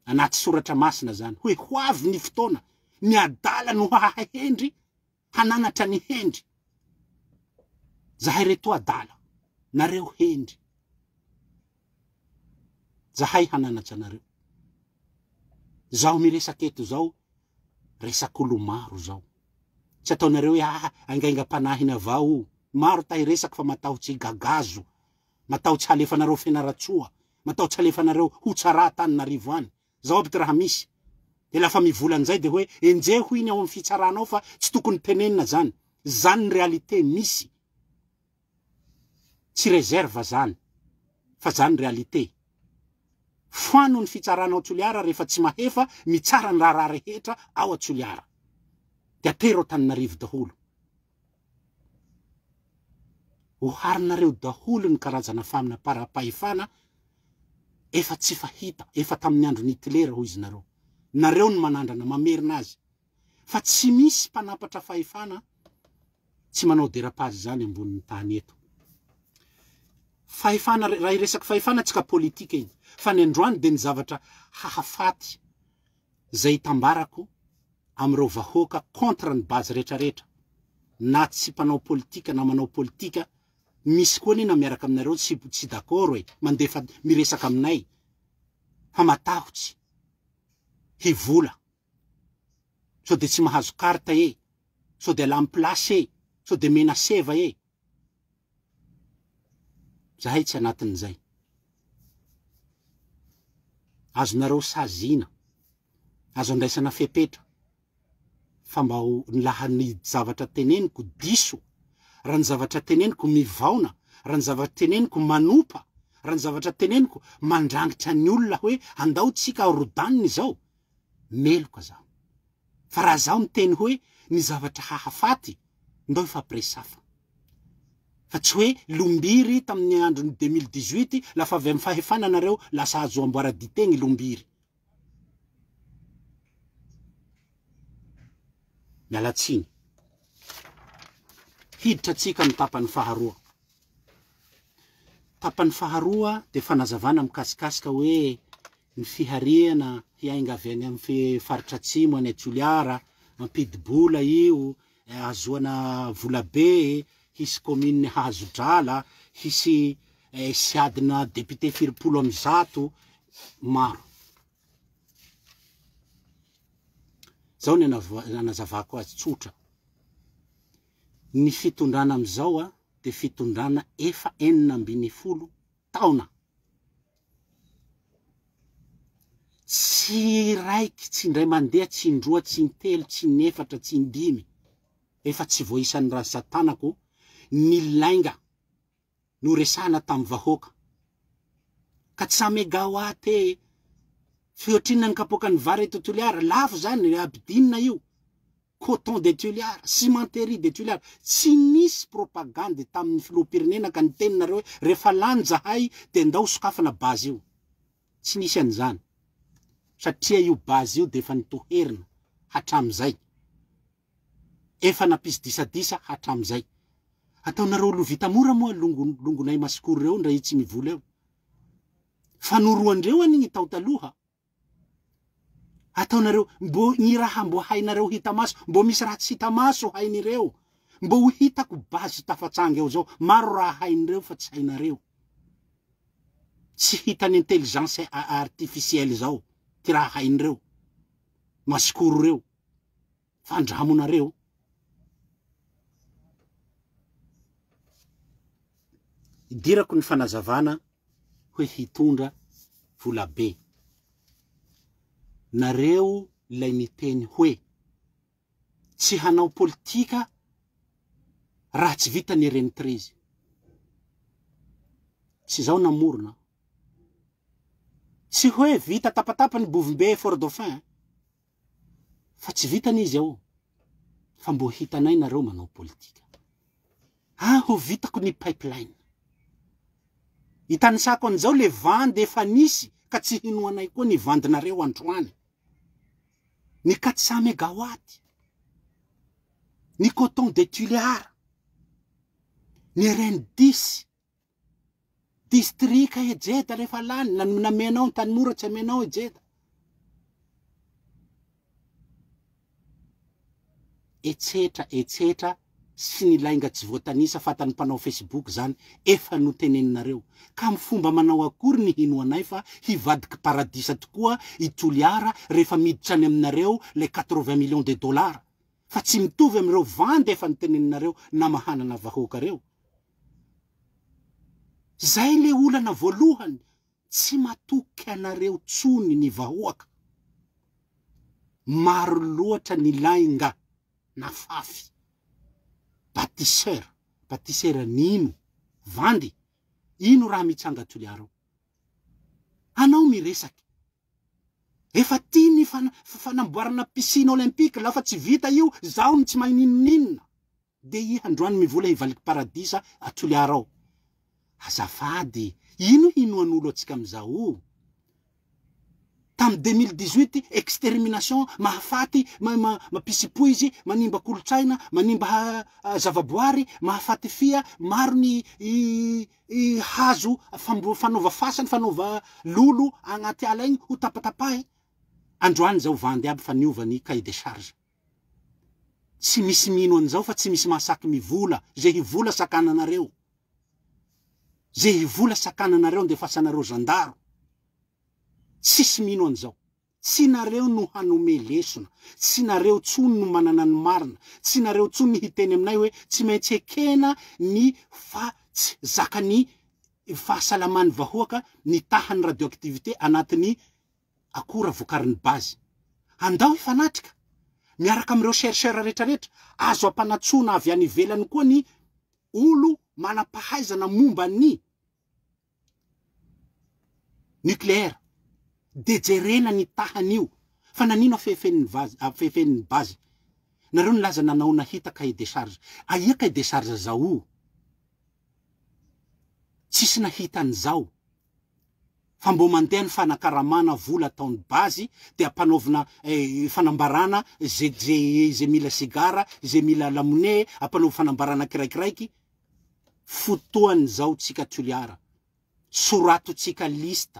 Anaty soratra masina zany. Hoe ho avy ny fotoana, ny adala no hahahendry hananatra ny hendry. Zahay retoa adala, nareo hendry. Zahay hananatra anareo. Zaho miresaka eto zao, resak'olo maro zao. Tsy ataonareo hoe ah, aingaingam-panahiny avao io. Maro ta hiresaka fa matahotsy higagazo, matahotsy halefanareo Fianarantsoa, matahotsy halefanareo ho tsara Antananarivo any. Zao aby ty raha misy. De lafa mivola an'izay de hoe enjeho iny ao amin'ny fitsarana ao fa tsy tokony tenenina zany. Zany ny réalité misy. Tsy réserve zany fa zany réalité. Foano ny fitsarana ao Toliara rehefa tsy mahefa mitsara ny raharaha rehetra ao a Toliara. De atero Antananarivo daholo. Oharinareo daholo ny karazana famina-param-pahefana efa tsy fahita, efa tamin'ny andron'i Hitler hoy izy nareo. Nareo no manandrana mamerina azy. Fa tsy misy mpanampatra fahefana tsy manao derapage izany ambonin'ny tany eto. Fahefana, raha hiresaka fahefana tsika politika iny. Fa ny androany dia ny zavatra hahafaty izay hitambarako amin'ireo vahoaka contre ny base retraretra na tsy mpanao politika na manao politika misy koa anie na miaraka aminareo tsy tsy d'accord e mandefa miresaka aminay fa matahotsy hivola sao de tsy mahazo carte e sao de alamy place e sao de mena seva e. Zahay tsy anatin'izay. Azonareo saziana, azo andraisana fepetra fa mba ho laha ny zavatra teneniko diso, raha ny zavatra teneniko mivaona, raha ny zavatra teneniko manompa, raha ny zavatra teneniko mandrangitra ny olona hoe andao tsika rodanina izao, meloka zaho. Fa raha zaho miteny hoe ny zavatra hahafaty, ndao hifampiresafa. Fa tsy hoe lombiry tamin'ny andron'ny 2018 lafa avy amin'ny fahefana nareo lasa azo amboara dite ny lombiry. Miala tsiny. Hiditra tsika amin'ny tapany faharoa. Tapany faharoa dia fanazavana mikasikasika hoe ny fihariana hiainga avy any amin'ny faritra atsimo any Toliara, mampidi-bola io, ahazoana vola be, hisy commune hahazo drala, hisy hisy adina député filopolo amby zato, maro. Zao ny anazavako azy tsotra. Ny fitondrana amizao dia fitondrana efa 16 taona. Tsy iraiky, tsy indray mandeha, tsy indroa, tsy intelo, tsy inefatra, tsy indimy, efa tsy voaisan'ny razantanako ny lainga noresahana tamin'ny vahoaka. Ka tsy samy megawatt e! Fihoatrinona ny kapoakan'ny vary eto Toliara? Lafo zany, ampidinina io. Coton de Tuléar, cimenterie de Tuléar, tsy nisy propagande tamin'ny filoham-pirenena ka niteny nareo hoe rehefa lany zahay de ndao sokafana base io. Tsy nisy an'izany. Satria io base io de efa nitoherina hatramizay. Efa nampisy disadisa hatramizay. Ataonareo olo vita mora moa longo longonay masikoro reo ndra i Tsimivola eo. Fanoroandreo an'igny tao taloha. Ataonareo mbo ny raha mbo hainareo hita maso, mbo misy raha tsy hita maso hain'ireo. Mbo ho hitako base tafatsanga eo zao, maro raha hain'ireo fa tsy hainareo. Tsy hitan'ny intelligence artificielle zao ty raha hain'ireo. Masikoro reo. Fa andramonareo. Idirako ny fanazavana hoe hitondra vola be. Nareo ilay niteny hoe tsy hanao politika raha tsy vita ny rentrée. Tsy zaho namorona. Tsy hoe vita tapatapany Bovombe Fort Dauphin. Fa tsy vitany izy ao fa mbo hitanay nareo manao politika. Ah ho vitako ny pipeline. Itanisako an'izao le vandy efa nisy ka tsy hinoanay koa ny vandinareo androany. Ny 400 megawatt, ny coton de Tuléar, ny RN 10, Distrika Ejeda rehefa lany, na namenao Antanimora tsy amenao Ejeda. Etsetra etsetra sy ny lainga tsy voatanisa fatan'ny mpanao Facebook zany efa noteneninareo. Ka amin'ny fomba manao akory ny hinoanay fa hivadiky paradisa tokoa i Toliara rehefa miditra any aminareo lay 80 millions de dollars? Fa tsy mitovy amin'ireo vandy efa noteneninareo namahanana vahoaka reo. Zay le olana voalohany, tsy matoky anareo tsony ny vahoaka. Maro loatra ny lainga nafafy. Batisseur, batisseur nino, vandy, ino raha mitsanga Toliara ao. Anao miresaky. Efa tia ny fanamboarana piscine olympique, la fa tsy vita io, zaho no tsy mahay n'inon'inona. Dia i androany mivola hivaliky paradisa a Toliara ao. Azafady, ino hinoan'olo atsika amizao? Tam 2018 extermination mahafaty, mampisy poizy, manimba kolotsaina, manimba zavaboary, mahafaty fia, maro ny hazo fanaova fasana, fanaova lolo agnaty ala igny ho tapatapahy. Androany zao vandy aby fa niova ny cahier des charges. Tsy misy mino an'izao fa tsy misy mahasaky mivola, ze hivola sakananareo. Ze hivola sakananareo andefasanareo zandaro. Tsisy mino an'izao. Tsy nareo no hanome lesona, tsy nareo tsony no manana ny marina, tsy nareo tsony ny hiteny aminay hoe tsy maintsy ekena ny fa tsy zakan'ny. fahasalaman'ny vahoaka ny tahan'ny radioactivité anatin'ny akora vokarin'ny base. Andao hifanatrika miaraka amin'ireo chercheurs rehetrarehetra. Azo ampanantsoina avy any ivelany koa ny olo manam-pahaizana momba ny nucléaire de jerena ny tahan'io fa nanino afefen'ny vazy afefen'ny base nareo nilaza nanao nahita cahier de charge aia cahier de charge zao tsisy nahita an'izao fa mbô mandeha ny fanakaramana vola ataon'ny base de ampanaovina eh, fanambarana ze ze ze mila sigara ze mila lamone ampanaovy fanambarana kiraikiraiky Fotoan zao tsika Toliara, sorato tsika liste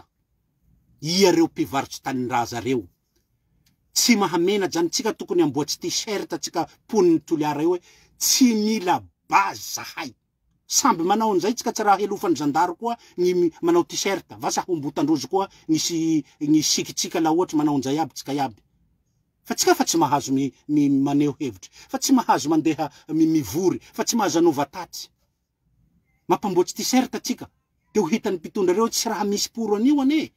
ia reo mpivarotry tanindraza reo. Tsy mahamenatra zany, tsika tokony amboatsy t-shirt tsika mponin'i Toliara io hoe tsy mila base zahay. Samby manao an'izay tsika tsy raha helofan'ny zandary koa ny manao t-shirt, vasa hombotandrozy koa ny sy ny sikitsika la ohatry manao an'izay aby tsika iaby. Fa tsika fa tsy mahazo mi mi maneho hevitra, fa tsy mahazo mandeha mi mivory, fa tsy mahazo anova tatsy. Mampamboatsy t-shirt tsika de ho hitan'ny mpitondra reo tsy raha misy poro an'io anie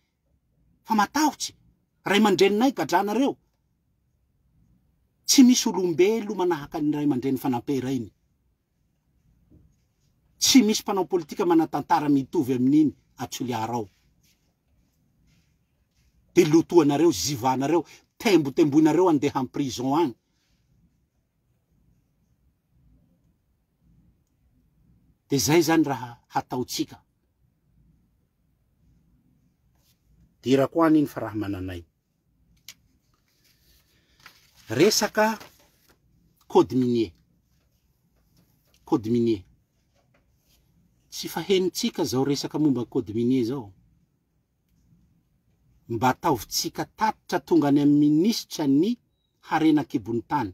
fa matahotsy. Ray aman-dreninay gadranareo. Tsy misy olombelo manahaka ny ray aman-dreny fanamperainy. Tsy misy mpanao politika manan-tantara mitovy amin'iny a Toliara ao. De lotoanareo, zivanareo, tembotemboinareo andeha en prison agny. De zay zany raha hataontsika. Dirako any iny fa raha mananay. Resaka code minier, code minier. Tsy fahenontsika zao resaka momba code minier zao. Mba ataovintsika tatitra tonga any amin'ny minisitra ny harena an-kibon'ny tany.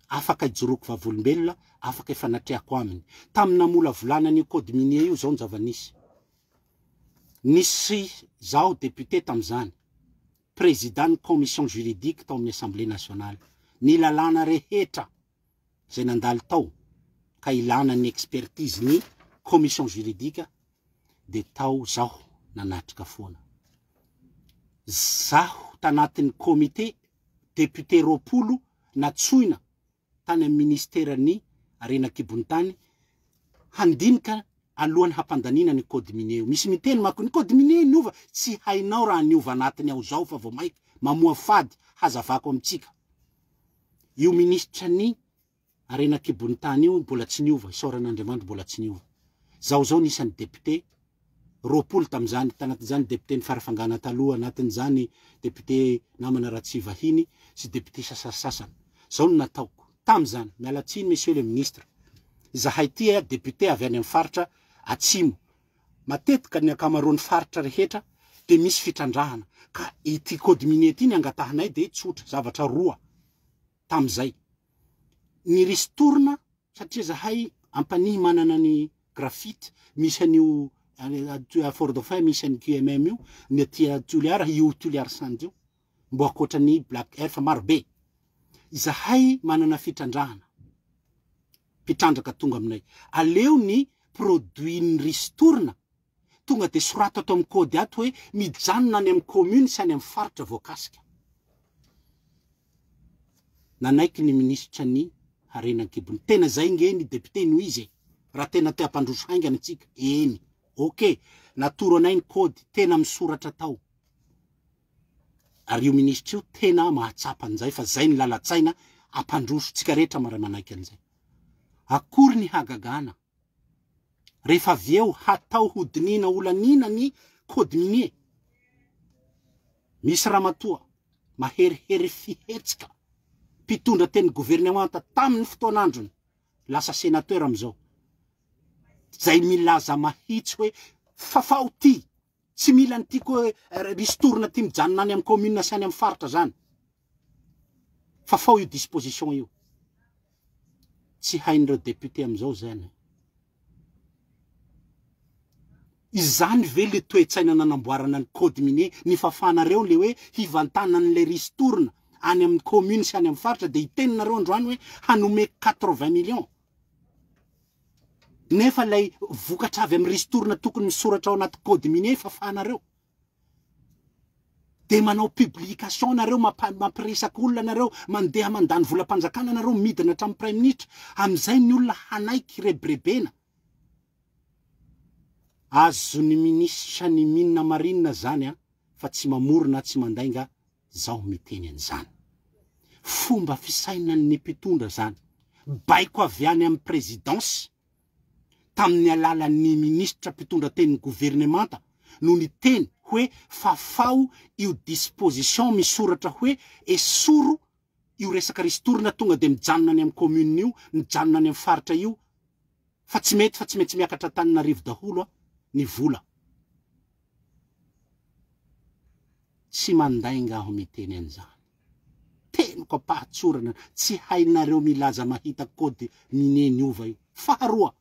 Afaka ijoroako vavolombelona, afaka ifanatrehako aminy. Tamin'ny namolavolana an'io code minier io zao ny zava-nisy. Nisy zaho député tamin'izany, président ny commission juridique tao amin'ny assemblée nationale. Ny lalàna rehetra izay nandalo tao ka ilana ny expertise ny commission juridique dia tao zaho nanatrika foana. Zaho tanatin'ny comité député 20 natsoina tany amin'ny ministeran'ny harena an-kibon'ny tany handinika alohan'ny hampandaniana ny code minier io. Misy miteny manko ny code minier niova, tsy hainao raha niova anatiny ao zao fa vao maika mamoafady hazavako amintsika. Io minisitra ny Harena an-kibon'ny tany io mbola tsy niova, isaorana Andriamanitra mbola tsy niova. Zaho zao ny isan'ny député 20 tamin'izany, tanatin'izany député ny Farafangana taloha, anatin'izany député namana Ratsivahiny sy député sasasasany. Zao no nataoko tamin'izany, miala tsiny monsieur le ministre, izahay ty député avy any amin'ny faritra atsimo, matetika ny ankamaroan'ny faritra rehetra dia misy fitrandrahana, ka ity code minier ity ny angatahanay dia tsotra, zavatra roa tamin'izay. Ny ristourne satria zahay Ampanihy manana ny graphite misy an'io à Fort Dauphin misy an'ny QMM io, ny aty Toliara io Toliara Sand io, mbo ankoatra ny Black Air fa maro be. Izahay manana fitrandrahana, mpitrandraka tonga aminay. Aleo ny produit ny ristourne Tonga dia sorato ato amin'ny code ato hoe mijanona any amin'ny commune sy any amin'ny faritra voakasika. Nanaiky ny minisitra ny harena an-kibony. Tena zay nge ny député no izy e. Raha tena te hampandroso haingana antsika. Eny. Ok. Natoro anay ny code. Tena misoratra tao. Ary io minisitra io tena mahatsapa an'izay fa zay ny lalan-tsaina hampandroso tsika rehetra maray manaiky an'izay. Akory ny hagagana. Rehefa avy eo hatao hodinihina holaniana ny code minier. Misy ramatoa maherihery fihetsika mpitondra teny governemanta tamin'ny fotoan'androny, lasa sénateur amin'izao, izay milaza mahitsy hoe fafao ty, tsy mila an'ity ko ristourne ty mijanona any amin'ny commune sy any amin'ny faritra zany. Fafao io disposition io. Tsy hain'ireo député amin'izao zany. Izany ve le toe-tsaina nanamboarana ny code minier, ny fafanareo le hoe hivantanan'ilay ristourne any amin'ny commune sy any amin'ny faritra dia hiteninareo androany hoe hanome 80 millions. Nefa ilay vokatra avy amin'ny ristourne tokony misoratra ao anaty code minier fafanareo. De manao publication nareo, mampiresaka olona nareo, mandeha mandany volam-panjakana nareo, midina hatramin'ny praiminisitra. Amin'izay ny olona hanaiky rebirebena. Azon'ny minisitra ny mine marine zany an, fa tsy mamorona tsy mandainga zaho miteny an'izany. Fomba fisainan'ny mpitondra zany. Baiko avy any amin'ny présidence tamin'ny alalan'ny minisitra mpitondra tenin'ny governemanta no niteny hoe fafao io disposition misoratra hoe esoro io resaka ristourne tonga dia mijanona any amin'ny commune io, mijanona any amin'ny faritra io fa tsy mety fa tsy maintsy miakatra Antananarivo daholo a ny vola. Tsy mandainga aho miteny an'izany. Teniko am-pahatsorana, tsy hainareo milaza mahita code minier niova io. Faharoa,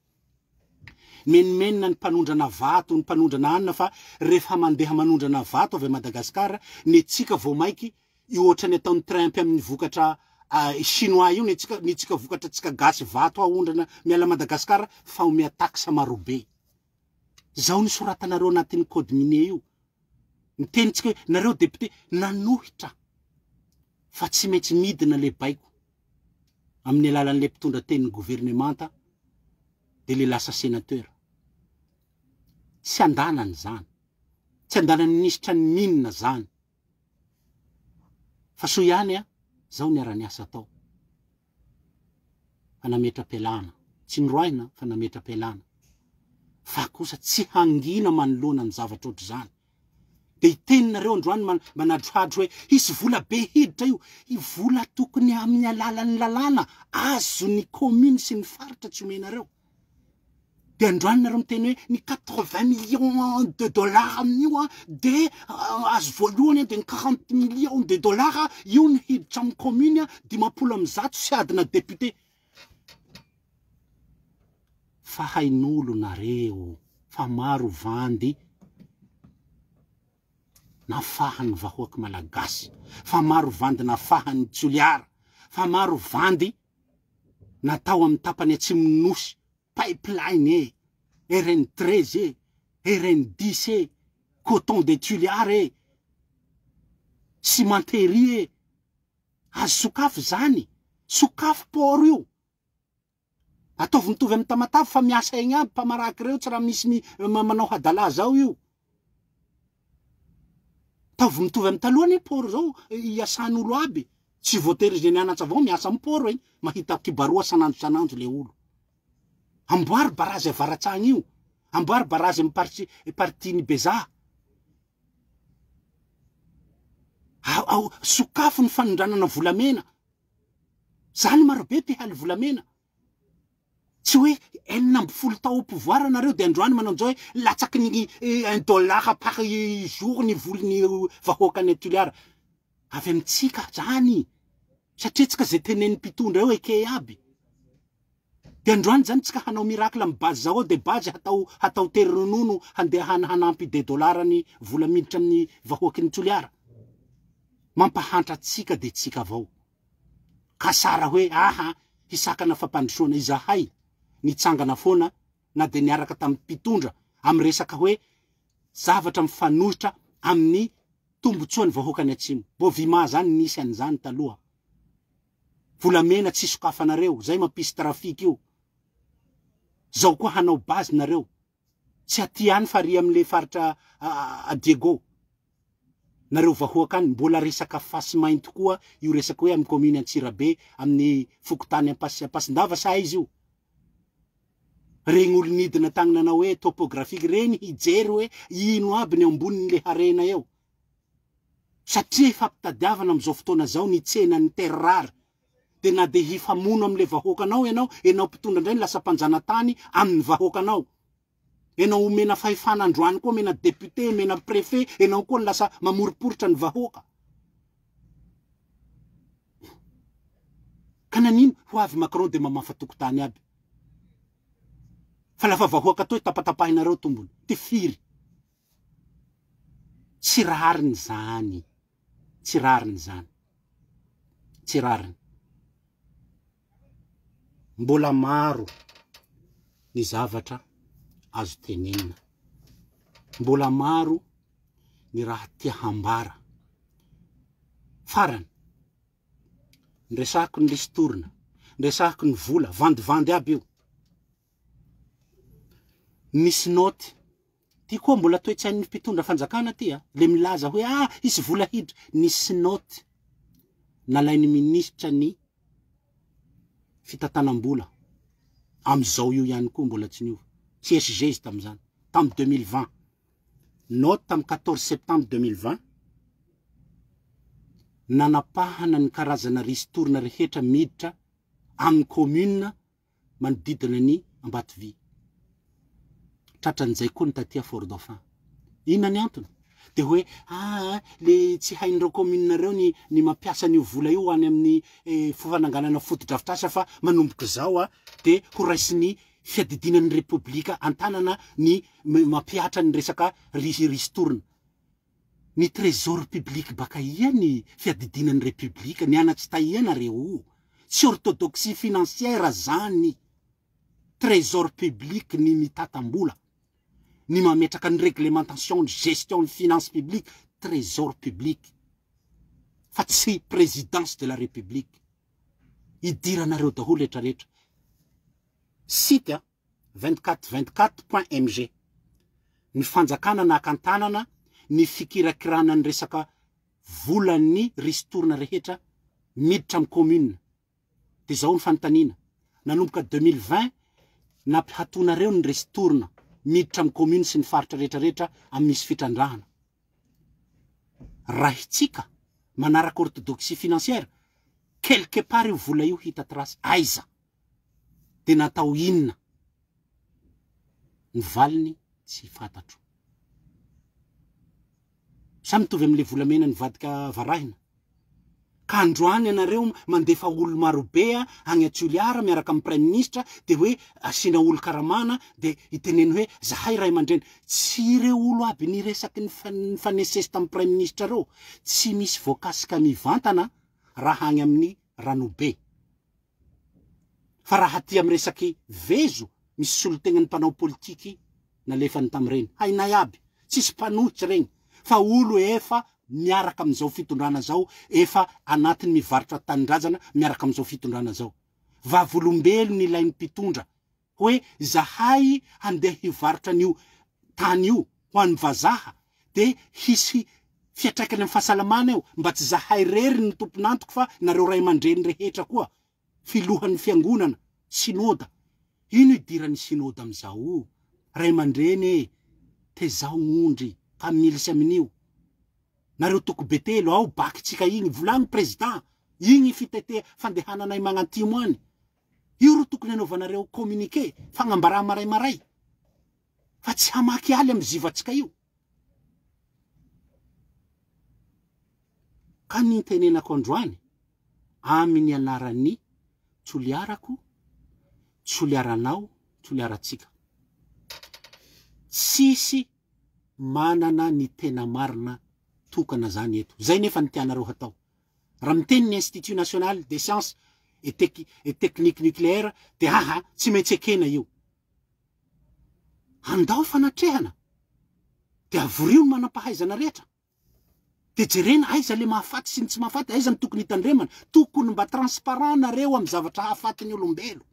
menomenona ny mpanondrana vato, ny mpanondrana hanina fa rehefa mandeha manondrana vato avy Madagascar, ny antsika vao maiky io ohatran'ny ataon'i Trump amin'ny vokatra chinois io, ny antsika, ny antsika vokatra antsika gasy vato aondrana miala Madagascar fa omea taxe marobe. Zao ny soratanareo anatin'ny code minier io. Miteny tsika hoe nareo député nanohitra fa tsy maintsy midina le baiko amin'ny alalan'le mpitondra tenin'ny governemanta de le lasa sénateur. Tsy andanany zany. Tsy andanan'ny minisitra ny mine zany. Fa soa ihany a, zao niara-niasa tao. Fa nametra-pialana. Tsy noroahina fa nametra-pialana. Fa kosa tsy hangina manoloana ny zavatra ohatr'izany. Dia hiteny nareo androany manadrohadro hoe hisy vola be hiditra io. I vola tokony amin'ny alalan'ny lalàna azon'ny commune sy ny faritra tsy omenareo. Dia androany nareo miteny hoe ny 80 millions de dollars amin'io an, dia azo voalohany an, dia ny 40 millions de dollars io no hiditra amin'ny commune an, 150 sy adina député. Fa hain'olo nareo fa maro vandy nafahan'ny vahoaka malagasy, fa maro vandy nafahan'ny Toliara, fa maro vandy natao amin'ny tapany atsimon'ny nosy, pipeline e, RN 13 e, RN 10 e, coton de Tuléar e, cimenterie e, azo sokafy zany, sokafy port io, ataovy mitovy amin'ny Tamatave fa miasa egny aby mpamaraky reo, tsy raha misy manao hadala zao io. Ataovy mitovy amin'ny taloha anie port zao iasan'olo aby, tsy voatery izay nianatra avao miasa amin'ny port e, mahita kibaroa sanandro sanandro le olo. Amboary barazy avaratsagny io, amboary barazy amin'ny partie partie ny Bezaha. Ao, ao, sokafo ny fanondranana volamena. Zany marobe mpihaly volamena. Tsy hoe 16 tao au pouvoir nareo de androany manao an'izao hoe latsaky ny un dollar par jour ny volin'ny vahoaka any Toliara. Avy amintsika zany. Satria tsika ze tenenin'ny mpitondra eo eke aby. De androany zany tsika hanao miracle amin'ny base zao de base hatao hatao tery ronono handeha hanampy deux dollars ny vola miditra amin'ny vahoaky ny Toliara. Mampahantra antsika de tsika avao. Ka sara hoe aha hisakana fampandrosoana izahay nitsangana foana na dia niaraka tamin'ny mpitondra amin'ny resaka hoe zavatra mifanohitra amin'ny tombotsoan'ny vahoaka any atsimo. Bovima zany nisy an'izany taloha. Volamena tsy sokafanareo, zay mampisy trafic io. Zao koa hanao base nareo. Tsy aty ihany fa ary amin'le faritra Diego. Nareo vahoaka any, mbola resaka fasy mainty koa io resaka hoe amin'ny commune Antsirabe, amin'ny fokontany Ampasy, Ampasindava sa aiza io? Regny olo nidina tagny nanao hoe topographique regny hijery hoe ino aby ny ambonin'le harena eo. Satria ifampitadiavana amin'izao fotoana zao ny tsenan'ny terre rare. Dia na dia hifamono amin'le vahoakanao ianao, ianao mpitondra indray no lasa mpanjanatany amin'ny vahoakanao. Enao omena fahefana androany koa omena député, omena préfet, enao koa no lasa mamoriporitra ny vahoaka. Ka nanino ho avy Macron de mamafa tokotany aby. Fa lafa vahoaka toy tapatapahinareo tombony. Ty firy. Tsy rariny zany. Tsy rariny zany. Tsy rariny. Mbola maro. ny zavatra azo tenenina. Mbola maro ny raha tia hambara. Farany, Niresahako ny ristourne, niresahako ny vola, vandivandy aby io. Nisy naoty, ty koa mbola toe-tsain'ny mpitondra fanjakana ty a, le milaza hoe ah hisy vola hiditra, nisy naoty nalain'ny minisitra ny fitantanam-bola am'izao io ihany koa mbola tsy niova, tsy SG izy tam'izany, tam 2020. Note tamin'ny 14 septembre 2020, nanapahana ny karazana ristourne rehetra miditra amin'ny commune manodidina ny Ambatovy. Tratran'izay koa ny taty Fort Dauphin. Inona ny antony? Dia hoe ah, le tsy hain'ireo commune ireo ny, ny mampiasa an'io vola io any amin'ny eh, fananganana fotodrafitrasa fa manomboka izao ah, dia ho raisin'ny Fiadidiana ny Repoblika an-tanana ny mampihatra ny resaka ristourne. Ny Trésor public baka ia ny fiadidiana ny Repoblika, nianatsy taia nareo o? Tsy orthodoxie financière zany. Trésor public ny mitatam-bola, ny mametraka ny réglementation ny gestion ny finance publique, Trésor public fa tsy présidence de la République. Idiranareo daholo rehetra rehetra. Site a, 24 24 point mg. Ny fanjakana naka an-tanana ny fikirakirana ny resaka volan'ny ristourne rehetra miditra amin'ny commune. Dia izao ny fanontaniana, nanomboka 2020 nampihatonareo ny ristourne miditra amin'ny commune sy ny faritra rehetra rehetra amin'ny misy fitrandrahana. Rahintsika manaraka orthodoxie financière, quelque part io vola io hita trace, aiza? De natao inona? Ny valiny tsy fantatro. Sa mitovy amin'ilay volamena nivadika varahina? Ka androany ianareo mandefa olo marobe agny a Toliara miaraka amin'ny praiminisitra de hoe asiana olo karamana de iteneno hoe zahay ray aman-dreny. Tsy ireo olo aby niresaky nifanesesy tamin'ny praiminisitra reo tsy misy voakasika mivantana raha agny amin'ny Ranobe. Fa raha aty amin'ny resaky vezo misy solontegnan'ny mpanao politiky nalefany tamin'ireny. Hainay aby, tsisy mpanohitra regny fa olo efa miaraka amin'izao fitondrana zao, efa anatiny mivarotra tanindrazana miaraka amin'izao fitondrana zao. Vavolombelony ilain'ny mpitondra hoe zahay handeha hivarotra an'io tany io ho an'ny vazaha de hisy fiatraikany amin'ny fahasalamana io, mba tsy zahay rery no tompon'antoko fa nareo ray aman-dreny rehetra koa, filohan'ny fiangonana, synoda, ino idiran'ny synoda amin'izao? Ray aman-dreny e, tezao ondry ka milisy amin'io, nareo toko betelo ao baky-tsika igny, volagno président, igny fitete fandehananay magnantimo any, io ro tokony anaovanareo communiqué, fagnambarà maray-maray, fa tsy hamaky aly amin'ny zivantsika io. Ka ny nitenenako androany amin'ny anaran'ny Toliarako, Toliaranao, Toliarantsika. Tsisy manana ny tena marina tokana zany eto. Zay nefa ny tianareo hatao. Raha miteny ny Institut National des Sciences et et Techniques Nucléaires de haha tsy maintsy ekena io. Andao fanatrehana de avorio ny manam-pahaizana rehetra. De jerena aiza le mahafaty sy ny tsy mahafaty, aiza ny tokony hitandremana. Tokony mba transparent nareo amin'ny zavatra hahafaty ny olombelo.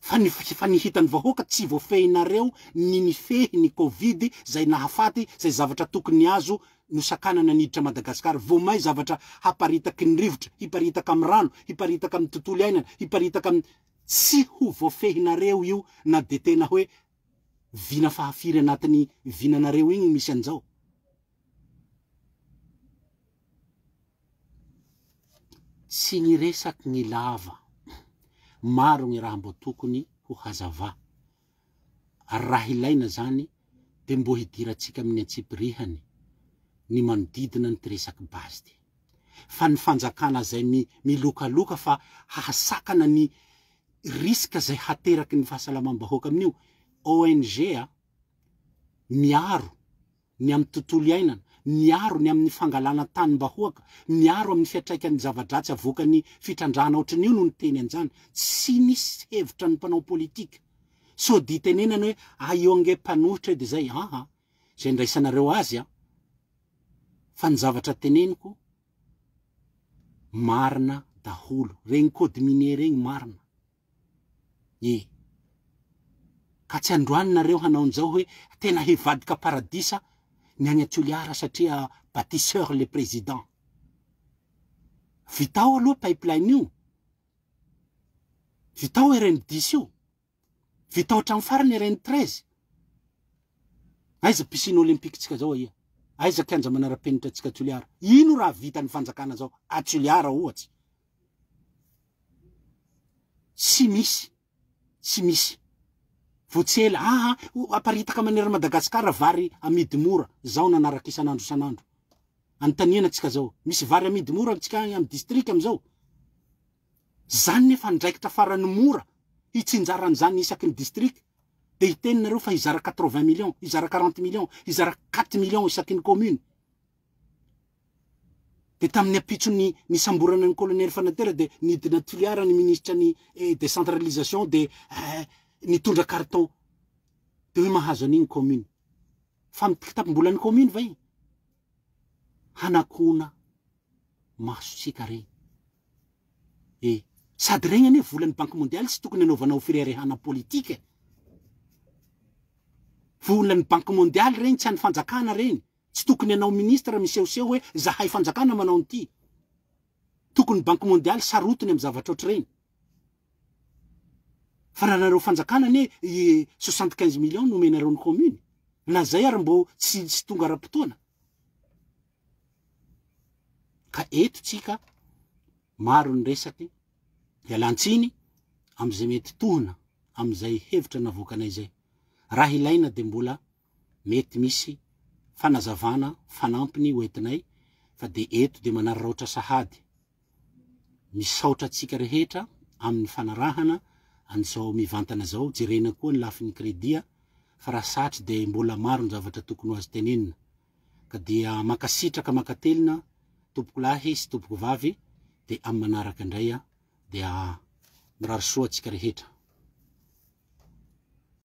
Fa ny fa ny hitan'ny vahoaka tsy voafehinareo ny nifehy ny covid zay nahafaty zay zavatra tokony azo nosakanana niditra Madagascar. Vao may zavatra haparitaky ny rivotra, hiparitaka amin'ny rano, hiparitaka amin'ny tontolo iainana, hiparitaka amin'ny tsy ho voafehinareo io na de tena hoe vina fahafiry anatin'ny vinanareo igny misy an'izao. Tsy ny resaky ny lava. Maro ny raha mbo tokony ho hazava. Ary raha ilaina zany de mbo hidirantsika amin'ny antsipirihany ny manodidina an'ity resaky base ty. Fa ny fanjakana zay milokaloka fa hahasakana ny risque zay hateraky ny fahasalamam-bahoaka amin'io, ONG a, miaro ny amin'ny tontolo iainana, miaro ny amin'ny fangalana tanim-bahoaka, miaro amin'ny fiantraikan'ny zava-dratsy avoakan'ny fitrandrahana ohatran'io no niteny an'izany. Tsy nisy hevitra ny mpanao politika. Sao dia itenenana hoe ah io ange mpanohitra io dia zay. Aa, izay andraisanareo azy an. Fa ny zavatra teneniko marina daholo. Regny code minier regny marina. E! Ka tsy androany nareo hanao an'izao hoe tena hivadika paradisa ny any Toliara satria batisseur le président. Vitao aloha pipeline io. Vitao RN dix io. Vitao hatramin'ny farany RN 13. Aiza piscine olympique tsika zao aia? Aiza kianja manara-penitra tsika Toliara? Ino raha vitan'ny fanjakana zao a Toliara ohatsy? Tsy misy, tsy misy. Vao tsy ela, aa, aparitaka manerana Madagascar vary amidy mora, zaho nanaraka isan'andro isan'andro. Anontaniana tsika zao, misy vary amidy mora amintsika agny amin'ny district amizao? Zany nefa andraikitra farany mora hitsinjara an'izany isaky ny district, de hiteny nareo fa hizara 80 millions, hizara 40 millions, hizara 4 millions isaky ny commune. Dia tamin'ny ampitson'ny nisamborana ny colonel Fanatera dia nidina Toliara ny minisitra ny décentralisation dia nitondra carton dia hoe mahazo an'iny commune. Fa kitapom-bolan'ny commune va iny? Hanakona masontsika regny. E! Sady regny anie volan'ny banque mondiale tsy tokony anaovana ho fireharehana politika e! Volan'ny banque mondiale regny tsy an'ny fanjakana regny. Tsy tokony hanao ministre misehoseho hoe zahay fanjakana manao an'ity. Tokony banque mondiale sarotiny amin'ny zavatra ohatr'ireny. Fa raha nareo fanjakana anie i 75 millions nomenareo ny commune. Na zay ary mbo tsy tsy tonga ara-potoana. Ka eto tsika maro ny resaky ialan-tsiny amin'izay mety tohina amin'izay hevitra navoakanay izay. Raha ilaina dia mbola mety misy fanazavana fanampiny ho entinay fa dia eto dia manararaotra sahady. Misaotra antsika rehetra amin'ny fanarahana an'izao mivantana izao, jerena koa ny lafiny crédit fa raha satry dia mbola maro ny zavatra tokony ho azo tenenina. Ka dia mankasitraka mankatelina tompokolahy sy tompokovavy dia amin'ny manaraka indray dia mirary soa antsika rehetra.